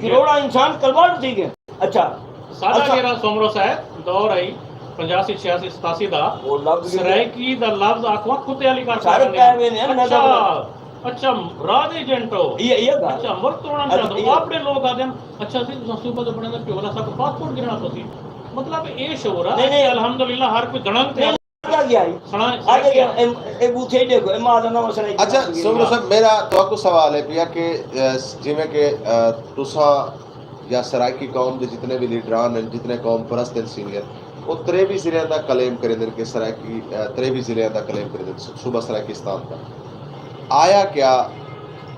کروڑاں انسان کنورٹ تھی گئے اچھا ساڈا جیڑھا سومرو صاحب دور ہئی پنجاسی چھیاسی ستاسی دا سرائیکی دا لفظ آکھواں کتے آلی کر پاویندے ہن اچھا اچھا راہ دے ایجنٹ ہو اچھا ملک توڑن چاہندے ہو اپنے لوگ آدھن اچھا سی تساں صوبہ دے بنڑے دے پیو دا ساکوں پاسپورٹ گھننا پوسی مطلب اے شعور ہے کہ الحمدللہ ہر کوئی دڑنگ تے آ گیا ہئی آ گیا گیا اے بوتھے ڈیکھو اے ماں دا ناں سنائی اچھا سومرو صاحب میرا تہاکوں سوال ہے پیا کہ جویں کہ تساں یا سرائیکی قوم دے جتنے وی لیڈران ہن، جتنے قوم پرست ہن سینئر، او تریوی ضلعیاں دا کلیم کریندن کہ سرائیکی تریوی ضلعیاں دا کلیم کریندن صوبہ سرائیکستان دا۔ آیا کیا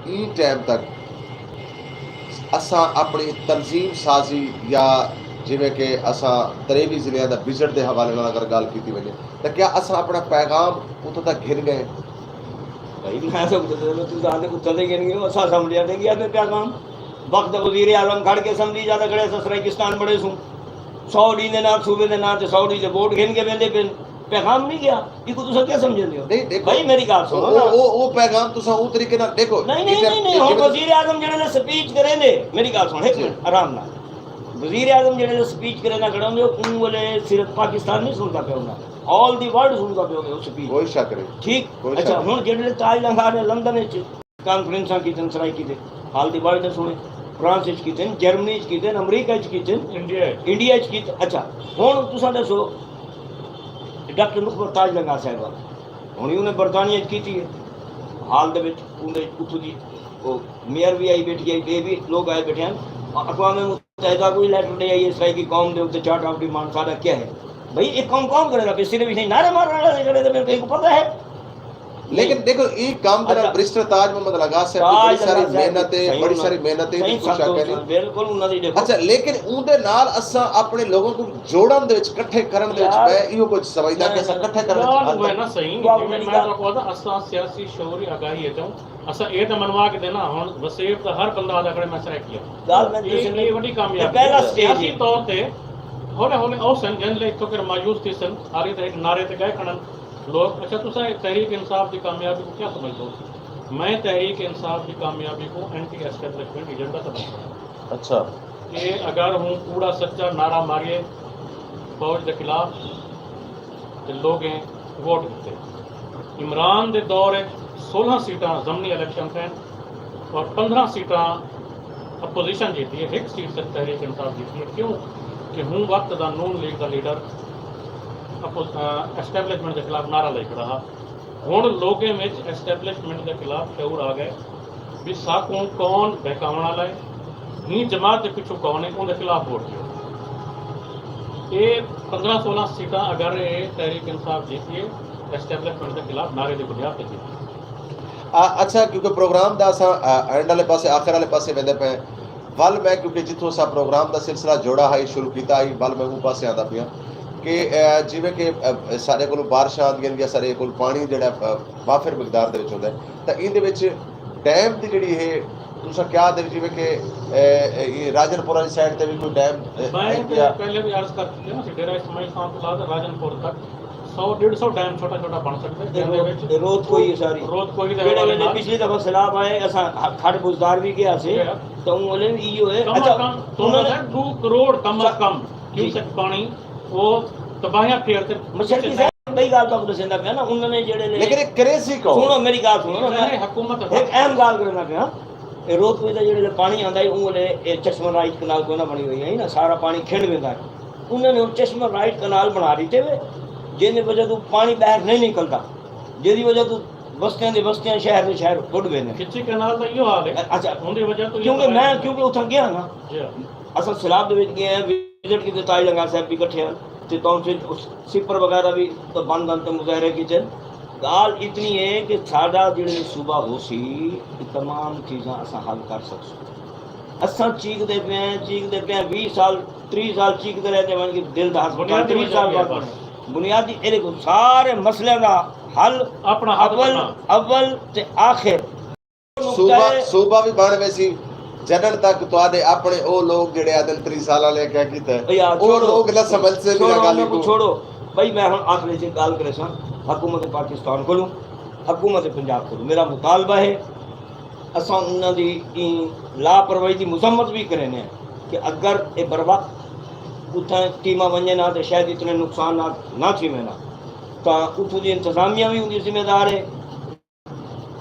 ایں ٹائم تک اساں اپنڑی تنظیم سازی یا جیویں کہ اساں تریوی ضلعیاں دا وزٹ دے حوالے نال اگر گالھ کیتی ونجے تاں کیا اساں اپنڑا پیغام اتھاں تک گھن گئے ہیں؟ بھائی میں سمجھدے تساں آندے اتھاں تک گھن گئے ہو اساں اسمبلیاں تک گیا پیا پیغام۔ وقت وزیر اعظم کھڑ کے اسمبلی جاتا کھڑے اساں سرائیکستان بڑے سوں سو ڈی دے نال صوبے دے نال تے سو ڈی دے ووٹ گھن کے ویندے پن پیغام نہیں گیا ایکو تساں کیا سمجھندے ہو بھائی میری گل سنو نا او او پیغام تساں او طریقے نال دیکھو نہیں نہیں نہیں نہیں ہن وزیر اعظم جڑے نے سپیچ کرے نے میری گل سن ایک منٹ آرام نال وزیر اعظم جڑے نے سپیچ کرے نہ کھڑا ہوندے اون والے صرف پاکستان نہیں سندا پیا ہوندا آل دی ورلڈ سندا پیا ہوندے او سپیچ کوئی شک نہیں ٹھیک اچھا ہن جڑے تاج لنگا نے لندن وچ کانفرنساں کیتن سرائیکی تے حال دی ورلڈ نے سنے فرانس اچ کیتن جرمنی اچ کیتن امریکہ اچ کیتن انڈیا اچ کیتن اچھا ہن تساں دسو ڈاکٹر نخبر تاج لنگا صاحب ہن انہیں برطانیہ اچ کیتی ہے حال دے وچ اوندے اتھوں دی او میئر وی آئی بیٹھی ہے تے وی لوگ آئے بیٹھے ہیں اقوام متحدہ کو لیٹر دے آئی ہے سرائیکی قوم دے اوتے چارٹ آف ڈیمانڈ سارا کیا ہے بھئی ایک قوم کون کرے گا پھر صرف نہیں نعرے مارنے والے کھڑے تے میرے کو پتہ ہے لیکن دیکھو ای کام تے نال برسٹر تاج محمد لگا سے بڑی ساری محنت ہے بڑی ساری محنت ہے بالکل انہاں دی اچھا لیکن اون دے نال اساں اپنے لوگوں کو جوڑن دے وچ کٹھے کرن دے وچ میں ایو کچھ سمجھدا کہ اساں کٹھے کرن وچ نا صحیح میں تو کو اساں سیاسی شعور آگاہی ہے تو اساں اے تے منوا کے دینا ہن وسیب دا ہر بندہ آدا کھڑے میں سرائیکی ہاں ڳالھ میں اے اے وڈی کامیابی ہے سیاسی طور تے ہولے ہولے اوسن، جن لے اتھوں کر مایوس تھیسن، آلی تے ہک نعرے تے ڳئے کھڑن لوک۔ اچھا، تساں تحریک انصاف دی کامیابی کوں کیا سمجھدو؟ میں تحریک انصاف دی کامیابی کوں اینٹی اسٹیبلشمنٹ ایجنڈا سمجھداں۔ اچھا۔ کہ اگر ہوں کوڑا سچا نعرہ ماریے فوج دے خلاف، تے لوگیں ووٹ ݙتے۔ عمران دے دور وچ سولہ سیٹاں ضمنی الیکشن تھین اور پندرہ سیٹاں اپوزیشن جیتی ہے، ہک سیٹ صرف تحریک انصاف جیتی ہے۔ کیوں؟ کہ ہوں وقت دا نون لیگ دا لیڈر اپو-، آ، اسٹیبلشمنٹ دے خلاف نعرہ لائی کھڑا ہا۔ ہݨ لوگیں وچ اسٹیبلشمنٹ دے خلاف شعور آ ڳئے، بھی ساکوں کون بہکاوݨ آلا ہے، ہیں جماعت دے پچھوں کون ہے، اوندے خلاف ووٹ ݙیو۔ اے پندرہ سولہ سیٹاں اگر اے تحریک انصاف جیتی ہے، اسٹیبلشمنٹ دے خلاف نعرے دی بنیاد تے جیتی ہے۔ آ، اچھا، کیونکہ پروگرام دا اساں، آ، اینڈ والے پاسے، آخر والے پاسے ویندے پئے ہیں۔ ول میں، کیونکہ جتھوں اساں پروگرام دا سلسلہ جوڑا ہئی، شروع کیتا ہئی، ول میں اوں پاسے آندا پیاں کہ، آ، جیویں کہ، آ، ساݙے کولوں بارشاں آندیاں یا ساݙے کول پاݨی جیڑھا، آ، وافر مقدار دے وچ ہوندا ہے، تاں ایندے وچ ڈیم دی جیڑھی ہے، تساں کیا دے جیویں کہ، اے، اے، راجن پور والی سائیڈ تے بھی کوئی ڈیم، اے، میں آئی تے پیا؟ پہلے بھی عرض کر چکے ہاں، ڈیرہ اسماعیل خان تو لا کے راجن پور تک سو ڈیڑھ سو ڈیم چھوٹا چھوٹا بݨ سڳدے، جیندے وچ روت کوئی ہے ساری۔ روت کوئی دے جیڑھے حوالے ویلے نال۔ پچھلی دفعہ سیلاب آئے، اساں کھڈ بزدار بھی گیا سے، جی۔ تو اوں ویلے بھی ایہو ہے۔ کم از اچھا، کم، کم انہوں از نے کم ݙو کروڑ کم از سا-، کم، جی۔ کیوسک پاݨی او تباہیاں پھیر تے مشرقی صاحب، ٻئی ڳالھ تہاکوں ݙسیندا پیا نا، انہاں نے جیڑھے لے لیکن اے کریزی کون؟ سُݨو میری ڳالھ سُݨو نا، میں حکومت ہک اہم ڳالھ کریندا پیا۔ اے روت کوئی دا جیڑھے لے پاݨی آندا ہے، اوں ویلے اے چشمہ رائٹ کینال کوئی نہ بݨی ہوئی ہے نا، سارا پاݨی کھنڈ ویندا ہے۔ انہاں نے ہُݨ چشمہ رائٹ کینال بݨا ݙتے وے، جیندے وجہ توں پاݨی ٻاہر نہیں نکلدا، جیندی وجہ توں بستیاں دے بستیاں، شہر دے شہر ٻݙ ویندے۔ کچی کینال دا ایہو حال ہے۔ اچھا۔ اوندی وجہ توں ایہو کیونکہ حال میں، ہے۔ کیونکہ اتھاں ڳیا نا۔ جی ہاں۔ اساں سیلاب دے وچ ڳئے ہیں، وزٹ کیتے، تاج لنگار صاحب بھی کٹھے ہن، تے تونسل سپر وغیرہ بھی بند ہن تے مظاہرے کیتے۔ ڳالھ اتنی ہے کہ ساݙا جیڑھے صوبہ ہوسی، اے تمام چیزاں اساں حل کر سڳسوں۔ اساں چیکدے پئے ہیں، چیکدے پئے ہیں، ویہہ سال، تریہہ سال چیکدے رہندے ونڄ کے دل دا ہسپتال، بنیادی تریہہ وجہ سال کیا بعد ہے؟ بݨے۔ بنیادی ایندے کوں سارے مسئلے دا حل اپݨا ہتھ اول، بݨا۔ اول تے آخر صوبہ، صوبہ وی بݨ ویسی، جݙݨ تک تہاݙے اپݨے او لوک جیڑھے آہدن تریہہ سالاں لے کیا کیتا ہے، او یار، او چھوڑو، لوک نہ سمجھسن چھوڑو، انہاں ڳالھیں کوں۔ چھوڑو۔ بھئی، میں ہُݨ آخر وچ ہک ڳالھ کریساں، حکومت پاکستان کولوں، حکومت پنجاب کولوں میرا مطالبہ ہے، اساں انہاں دی ایں لاپرواہی دی مذمت وی کرینے ہیں کہ اگر اے بروقت اتھاں ٹیماں ونڄن ہاں تے شاید اتنے نقصانات نہ تھیون ہاں، تاں اتھوں دی انتظامیہ وی اوندی ذمہ دار ہے۔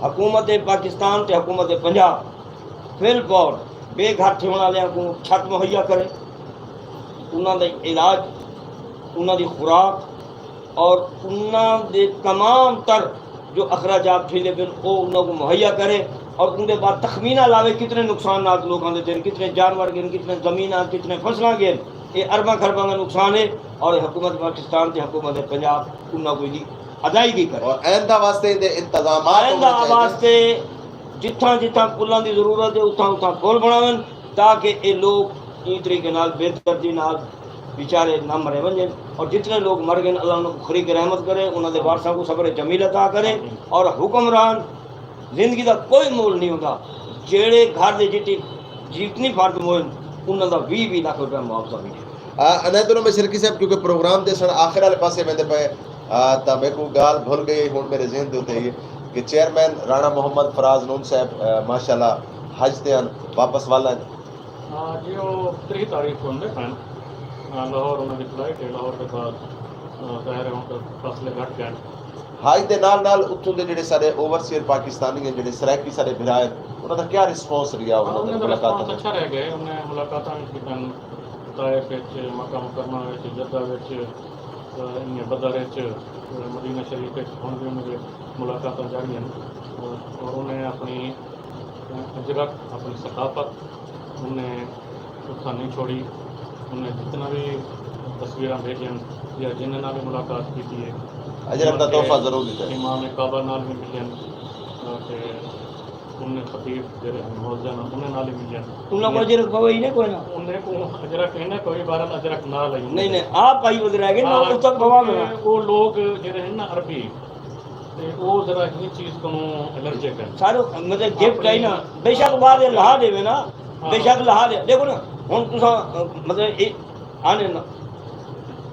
حکومت پاکستان تے حکومت پنجاب فی الفور بے گھر تھیوݨ آلیاں کوں چھت مہیا کرے، انہاں دا علاج، انہاں دی خوراک اور انہاں دے تمام تر جو اخراجات تھیندے پن، او انہاں کوں مہیا کرے اور اوندے بعد تخمینہ لاوے کتنے نقصانات لوکاں دے تھئن، کتنے جانور ڳن، کتنے زمیناں، کتنے فصلاں ڳن۔ اے ارباں کھرباں دا نقصان ہے اور حکومت پاکستان تے حکومت پنجاب انہاں کوں ایندی ادائیگی کرے۔ اور آئندہ واسطے ایندے انتظامات آئندہ ہووݨے چاہیدے۔ واسطے جتھاں جتھاں پلاں دی ضرورت ہے، اتھاں اتھاں پل بݨاون، تاکہ اے لوک ایں طریقے نال بے دردی نال بیچارے نہ مرے ونڄن، اور جتنے لوک مر ڳن، اللہ انہاں کوں خریق رحمت کرے، انہاں دے وارثاں کوں صبر جمیل عطا کرے، اور حکمران زندگی دا کوئی مول نہیں ہوندا۔ جیڑھے گھر دے جتی-، جتنی فرد موئن، انہاں دا ویہہ ویہہ لکھ روپیہ معاوضہ ملے۔ آ، عنایت اللہ مشرقی صاحب، کیونکہ پروگرام دے سݨ آخر والے پاسے ویندے پئے، آ، تاں میکوں ڳالھ بھل ڳئی، ہُݨ میرے ذہن دے اتے ہی کہ چیئرمین رانا محمد فراز نون صاحب، آ، ماشاءاللہ حج تے ہن، واپس ول ہن۔ ہاں جی، او تریہہ تاریخ کوں آندے پئن۔ ہاں، لاہور انہاں دی فلائٹ ہے، لاہور دے بعد، آ، ظاہر ہے ہُݨ تاں فاصلے گھٹ ڳئن۔ حج دے نال نال اتھوں دے جیڑھے سارے اوورسیئر پاکستانی ہیں، جیڑھے سرائیکی سارے بھرا ہیں، انہاں دا کیا رسپانس رہیا ہاں، انہاں انہاں دے دا رسپانس ملاقاتاں دا؟ اچھا رہ ڳئے۔ انہیں ملاقاتاں وچ کیتن، طائف وچ، مکہ مکرمہ وچ، جدہ وچ، آ، انہیں بدر وچ، آ، مدینہ شریف وچ، ہُݨ وی انہیں ملاقاتاں جاری ہیں۔ اور، اور انہیں اپݨی اجرک، اپݨی ثقافت انہیں اتھاں نہیں چھوڑی۔ انہیں جتنا بھی تصویراں بھیجن یا جنہیں نال بھی ملاقات کیتی ہے، اجرک دا تحفہ ضرور ݙتا ہے۔ امام کعبہ نال بھی ملن، تے انہیں خطیب جڑے ہن، مؤذن ہن، انہیں نال بھی ملن۔ انہاں کوں اجرک پوے ہی نہیں کوئی نہ۔ انہیں کوں اجرک ہی نہ کوئی، بہرحال اجرک نال ہی نہیں، نہیں، آپ پائی ودے رہ ڳئے، نہ ہاں، اتھاں پواوے نہ۔ کیونکہ او لوگ جڑے ہن نا عربی، تے او ذرا ایں چیز کنوں الرجک ہن۔ سارو مطلب گفٹ آئی نا، بے شک بعد اے لہا ݙیوے نا، بے شک لہا ݙے۔ ݙیکھو نا، ہُݨ تساں، مطلب، اے آنے نا،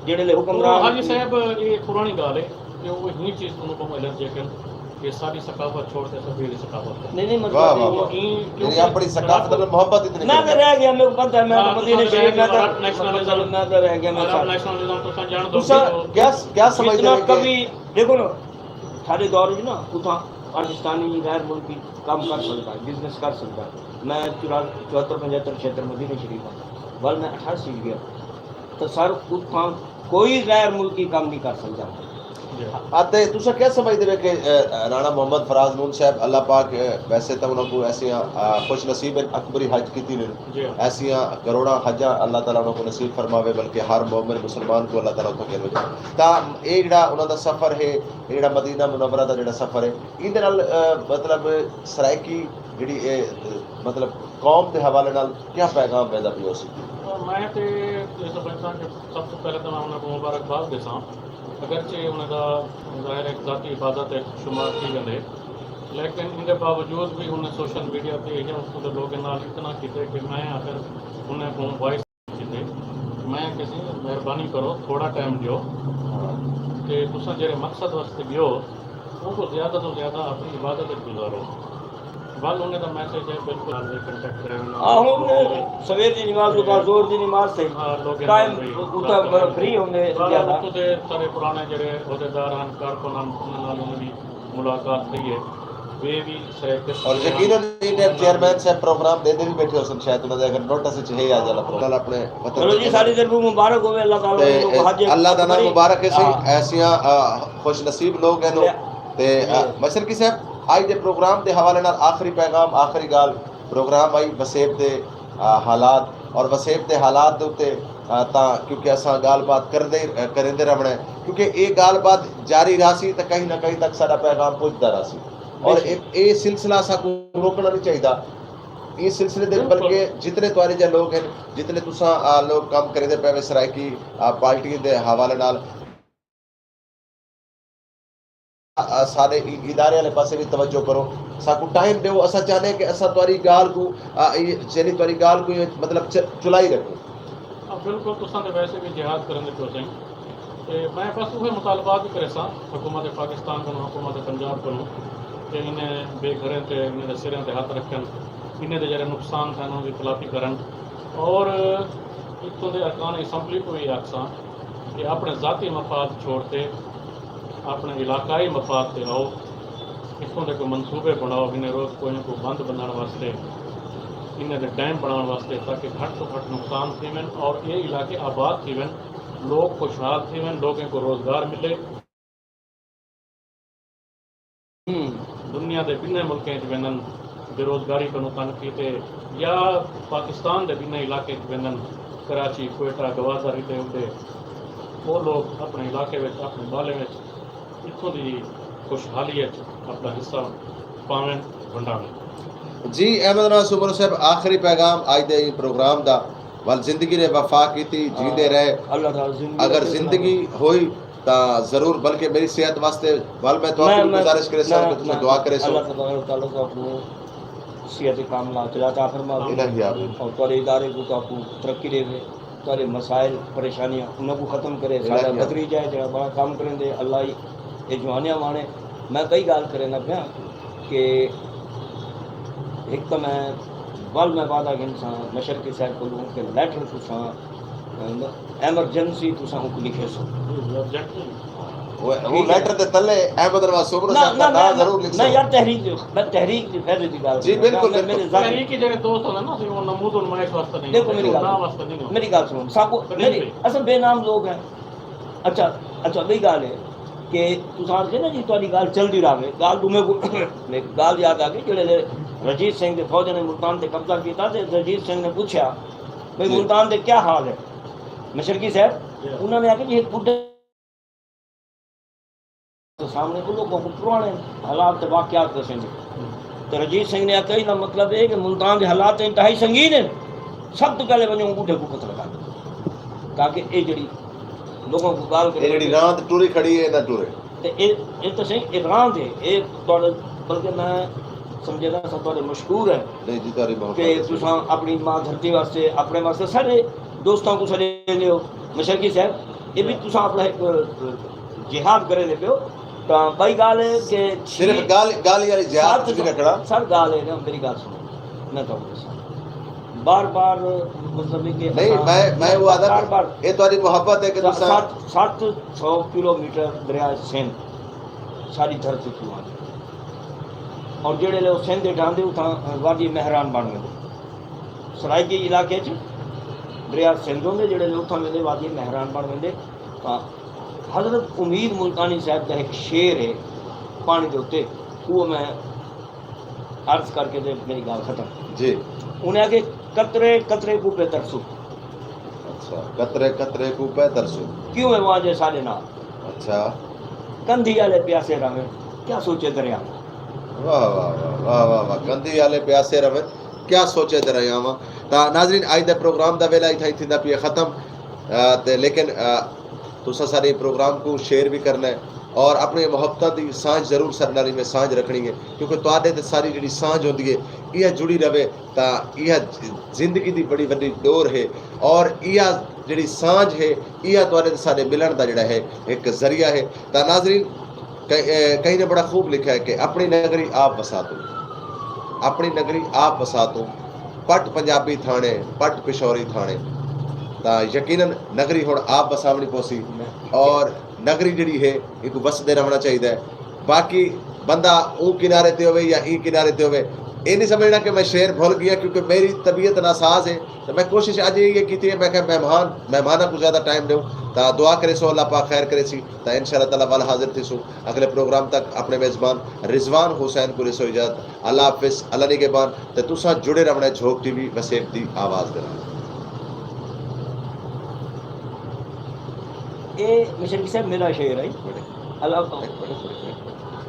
جیڑھے لے حکمران حاجی صاحب، یہ پرانی گال ہے کہ وہ ہی چیز توں بہت الرجک ہیں کہ ساری ثقافت چھوڑ کے سب یہ ثقافت ہے۔ نہیں نہیں، مطلب واہ واہ واہ۔ یعنی اپنی ثقافت نال محبت اتنی، میں تو رہ گیا، میرے کو پتہ ہے، میں تو مدینے شریف، میں تو میں تو رہ گیا۔ میں نیشنلزم تو سن جان دو۔ کیا کیا سمجھتے ہیں کہ دیکھو نا، سارے دور وچ نا اتھاں پاکستانی غیر ملکی کم کر سکدا ہے، بزنس کر سکدا ہے۔ میں چوہتر پنجہتر چھہتر مدینے شریف ہاں، ول میں اٹھاسی گیا۔ تو سر اتھاں کوئی غیر ملکی کم نہیں کر سکدا۔ اتے تساں کیا سمجھدے وے کہ رانا محمد فراز نون صاحب، اللہ پاک ویسے تاں انہاں کوں ایسیاں خوش نصیب ہیں، اکبری حج کیتی نے، ایسیاں کروڑاں حجاں اللہ تعالی انہاں کوں نصیب فرماوے، بلکہ ہر مومن مسلمان کوں اللہ تعالی اتھاں گھن وجے۔ تاں اے جڑا انہاں دا سفر ہے، اے جڑا مدینہ منورہ دا جڑا سفر ہے، ایندے نال مطلب سرائیکی جڑی اے مطلب قوم دے حوالے نال کیا پیغام ویندا پیا ہوسی؟ میں تے اے سمجھداں کہ سب توں پہلے تاں میں انہاں کوں مبارکباد ݙیساں، اگرچہ انہاں دا ظاہر ہے ذاتی عبادت اچ شمار تھی ویندے، لیکن ایندے باوجود وی انہاں سوشل میڈیا تے یا اتھوں دے لوکیں نال اتنا کیتے کہ میں آخر انہاں کوں وائس کیتے۔ میں کسی مہربانی کرو، تھوڑا ٹائم ݙیو تے تساں جیڑھے مقصد واسطے ڳیو، اونکوں زیادہ توں زیادہ اپݨی عبادت اچ گزارو۔ ول انہیں دا میسج ہے، بالکل نال وی کنٹیکٹ کرن۔ آ ہن سویر دی نماز توں بعد ظہر دی نماز تئیں ٹائم اتھاں فری ہوندے زیادہ۔ اتھوں دے سارے پرانے جیڑھے عہدیدار ہن، کارکن ہن، انہاں نال انہاں دی ملاقات تھئی ہے۔ وے وی سرائیکی اور یقینا ان ٹائم چیئرمین صاحب پروگرام ݙیندے وی ٻیٹھے ہوسن، شاید انہاں دے اگر نوٹس اچ ہے یا جلا پروگرام اپݨے وطن۔ چلو جی، ساݙی طرفوں مبارک ہووے، اللہ تعالی انہاں کوں حج اقبری۔ اللہ دا ناں مبارک ہے سئیں، ایسیاں خوش نصیب لوگ ہن۔ تے مشرقی صاحب، اج دے پروگرام دے حوالے نال آخری پیغام، آخری گالھ، پروگرام آئی وسیب دے حالات، اور وسیب دے حالات دے اتے تاں کیونکہ اساں گالھ بات کردے کریندے رہوݨا ہے، کیونکہ اے گالھ بات جاری رہسی تاں کہیں نہ کہیں تک ساڈا پیغام پجدا رہسی، اور اے سلسلہ اساں کوں روکݨا نہیں چاہیدا۔ ایں سلسلے دے بلکہ جتنے تہاݙے جیہے لوگ ہن، جتنے تساں لوگ کم کریندے پئے وے سرائیکی پارٹی دے حوالے نال، سارے ادارے والے پاسے بھی توجہ کرو، ساکو ٹائم دیو، اسا چاہنے کہ اسا تہاڈی گال کو یعنی تہاڈی گال کو مطلب چلائی رکھو۔ بالکل، تساں تے ویسے بھی جہاد کرن دے پیو سائیں، تے میں بس اوہے مطالبات بھی کریساں حکومت پاکستان کنوں، حکومت پنجاب کنوں کہ انہیں بے گھریں تے انہیں دے سریں تے ہاتھ رکھن، انہیں دے جڑے نقصان تھے انہوں دی تلافی کرن، اور اتھوں دے ارکان اسمبلی کو بھی آکھساں کہ اپݨے ذاتی مفاد چھوڑ تے اپݨے علاقائی مفاد تے آؤ، اتھوں دے کوئی منصوبے بݨاؤ، انہیں روک کوئیاں کوں بند بݨݨ واسطے، انہیں دے ڈیم بݨاوݨ واسطے، تاکہ گھٹ توں گھٹ نقصان تھیون اور اے علاقے آباد تھیون، لوک خوشحال تھیون، لوکیں کوں روزگار ملے۔ دنیا دے بنھیں ملکیں اچ ویندن بے روزگاری کنوں تنگ کیتے یا پاکستان دے بنھیں علاقیں اچ ویندن کراچی، کوئٹہ، گوادر، ادھے ادھے او لوک اپݨے علاقے وچ، اپݨے ٻالیں وچ اتھوں دی خوشحالی اچ اپݨا حصہ پاون، ونڈاون۔ جی احمد ناز سومرو صاحب، آخری پیغام اڄ دے ایں پروگرام دا، ول زندگی نے وفا کیتی، جیندے رہے، اگر زندگی ہوئی تاں ضرور، بلکہ میری صحت واسطے ول میں تہاکوں وی گزارش کریساں کہ تساں دعا کریسو۔ اللہ تبارک و تعالی تہاکوں صحت کاملہ عطا فرماوے اور تہاڈے ادارے کوں تہاکوں ترقی ڈیوے، تہاڈے مسائل پریشانیاں انہاں کوں ختم کرے۔ ساڈا بھتریجہ ہے جیڑھا بڑا کم کریندے، اللہ ہی اے جوانیاں وانے۔ میں کئی گالھ کریندا پیاں کہ ہک تاں میں ول میں وعدہ گھنساں مشرقی صاحب کولوں کہ لیٹر تساں ایمرجنسی تساں اونکوں لکھیسو۔ وہ لیٹر دے تلے احمد رضا سومرو صاحب دا ناں ضرور لکھسو۔ نہ یار، تحریک دی، میں تحریک دی فائدے دی گالھ، جی بالکل، میرے ذاتی تحریک جیڑھے دوست ہوندے نا، سی او نمود و نمائش واسطے نہیں، دیکھو میری گالھ، میری گالھ سنو، ساکو میری اصل بے نام لوگ ہیں۔ اچھا، اچھا، ٻئی ڳالھ ہے کہ تساں آکھدے نا جی تہاݙی ڳالھ چلدی رہوے، ڳالھ ݙوہیں کوں، میکوں ڳالھ یاد آ ڳئی، جیڑھے ویلے رجیت سنگھ دے فوجاں نے ملتان تے قبضہ کیتا تے رجیت سنگھ نے پچھیا بھئی ملتان دے کیا حال ہے مشرقی صاحب؟ انہاں نے آکھیا جی ہک ٻڈھے سامݨے او لوکاں کوں پراݨے حالات تے واقعات ݙسیندے۔ تے رجیت سنگھ نے آکھیا ایندا مطلب اے کہ ملتان دے حالات تے انتہائی سنگین ہن، سب توں پہلے ونڄو اوں ٻڈھے کوں قتل کر ݙیو تاکہ اے جیڑھی لوکاں کوں ڳالھ کرے۔ اے جیڑھی راند ٹری کھڑی ہے، نہ ٹرے۔ تے اے، اے تاں سئیں، اے راند ہے، اے تہاݙے، بلکہ میں سمجھدا ساں تہاݙے مشکور ہیں کہ تساں اپݨی ماں دھرتی واسطے، اپݨے واسطے، سارے دوستاں کوں سݙیندے ہو۔ مشرقی صاحب، یہ بھی تساں اپنا ایک جہاد کرے دے پیو۔ تاں بھائی گال ہے کہ صرف گال گال یاری جہاد کچھ نہ کھڑا۔ سر گال ہے نا، میری گال سنو، میں تو بار بار مطلب کہ نہیں، میں میں وہ آدھا بار بار یہ تاری محبت ہے کہ سات سات سو کلومیٹر دریا سندھ ساری دھرتی کیوں آ۔ اور جڑے لوگ سندھ ڈھاندے اتھاں وادی مہران بن گئے۔ سرائیکی علاقے چ دریا سندھ ہوندے، جڑے لوگ اتھاں ویندے وادی مہران بن ویندے۔ تاں حضرت امید ملتانی صاحب دا ایک شعر ہے پانی دے اتے، وہ میں عرض کر کے تے میری گال ختم۔ جی۔ انہیں آکھے، قطرے قطرے کو پہ ترسو۔ اچھا، قطرے قطرے کو پہ ترسو۔ کیوں ہے وہاں جے ساڈے نال؟ اچھا۔ کندھی والے پیاسے رہے، کیا سوچے دریا؟ واہ واہ واہ واہ واہ واہ، کندھی والے پیاسے رہے، کیا سوچے دریا وا۔ تا ناظرین، اج دا پروگرام دا ویلا اتھا ہی تھیندا پیا ختم۔ آ، تے لیکن آ، تساں سارے پروگرام کو شیئر بھی کرنا ہے اور اپنی محبتاں دی سانجھ ضرور سارے نال میں سانجھ رکھنی ہے، کیونکہ تواڈے تے ساری جڑی سانجھ ہوندی ہے، یہ جڑی رہے، تا یہ زندگی دی بڑی وڈی ڈور ہے۔ اور یہ جڑی سانجھ ہے، یہ تواڈے تے سارے ملن دا جڑا ہے ایک ذریعہ ہے۔ تا ناظرین، کہیں کہیں نے بڑا خوب لکھا ہے کہ اپنی نگری آپ وسا توں، اپنی نگری آپ وسا توں، پٹ پنجابی تھانے، پٹ پشوری تھانے۔ تا یقیناً نگری ہن آپ وساونی پوسی، اور نگری جڑی ہے ایک وسدے رہنا چاہیے۔ باقی بندہ اوں کنارے تے ہوے یا ایں کنارے تے ہوے، یہ نہیں سمجھنا کہ میں شعر بھول گیا، کیونکہ میری طبیعت ناساز ہے۔ تو میں کوشش اج یہ کی ہے، میں کہ مہمان مہمانوں کو زیادہ ٹائم دوں، تا دعا کرے سو، اللہ پاک خیر کرے سی، تا ان شاء اللہ تعالیٰ ول حاضر تھی سو۔ اگلے پروگرام تک اپنے میزبان رضوان حسین کو ݙیسو اجازت۔ اللہ حافظ، اللہ نگہبان، تے تساں جڑے رہوݨے جھوک ٹی وی وسیب دی آواز دے نال۔ اے مشرف صاحب میرا شعر ہے۔ اللہ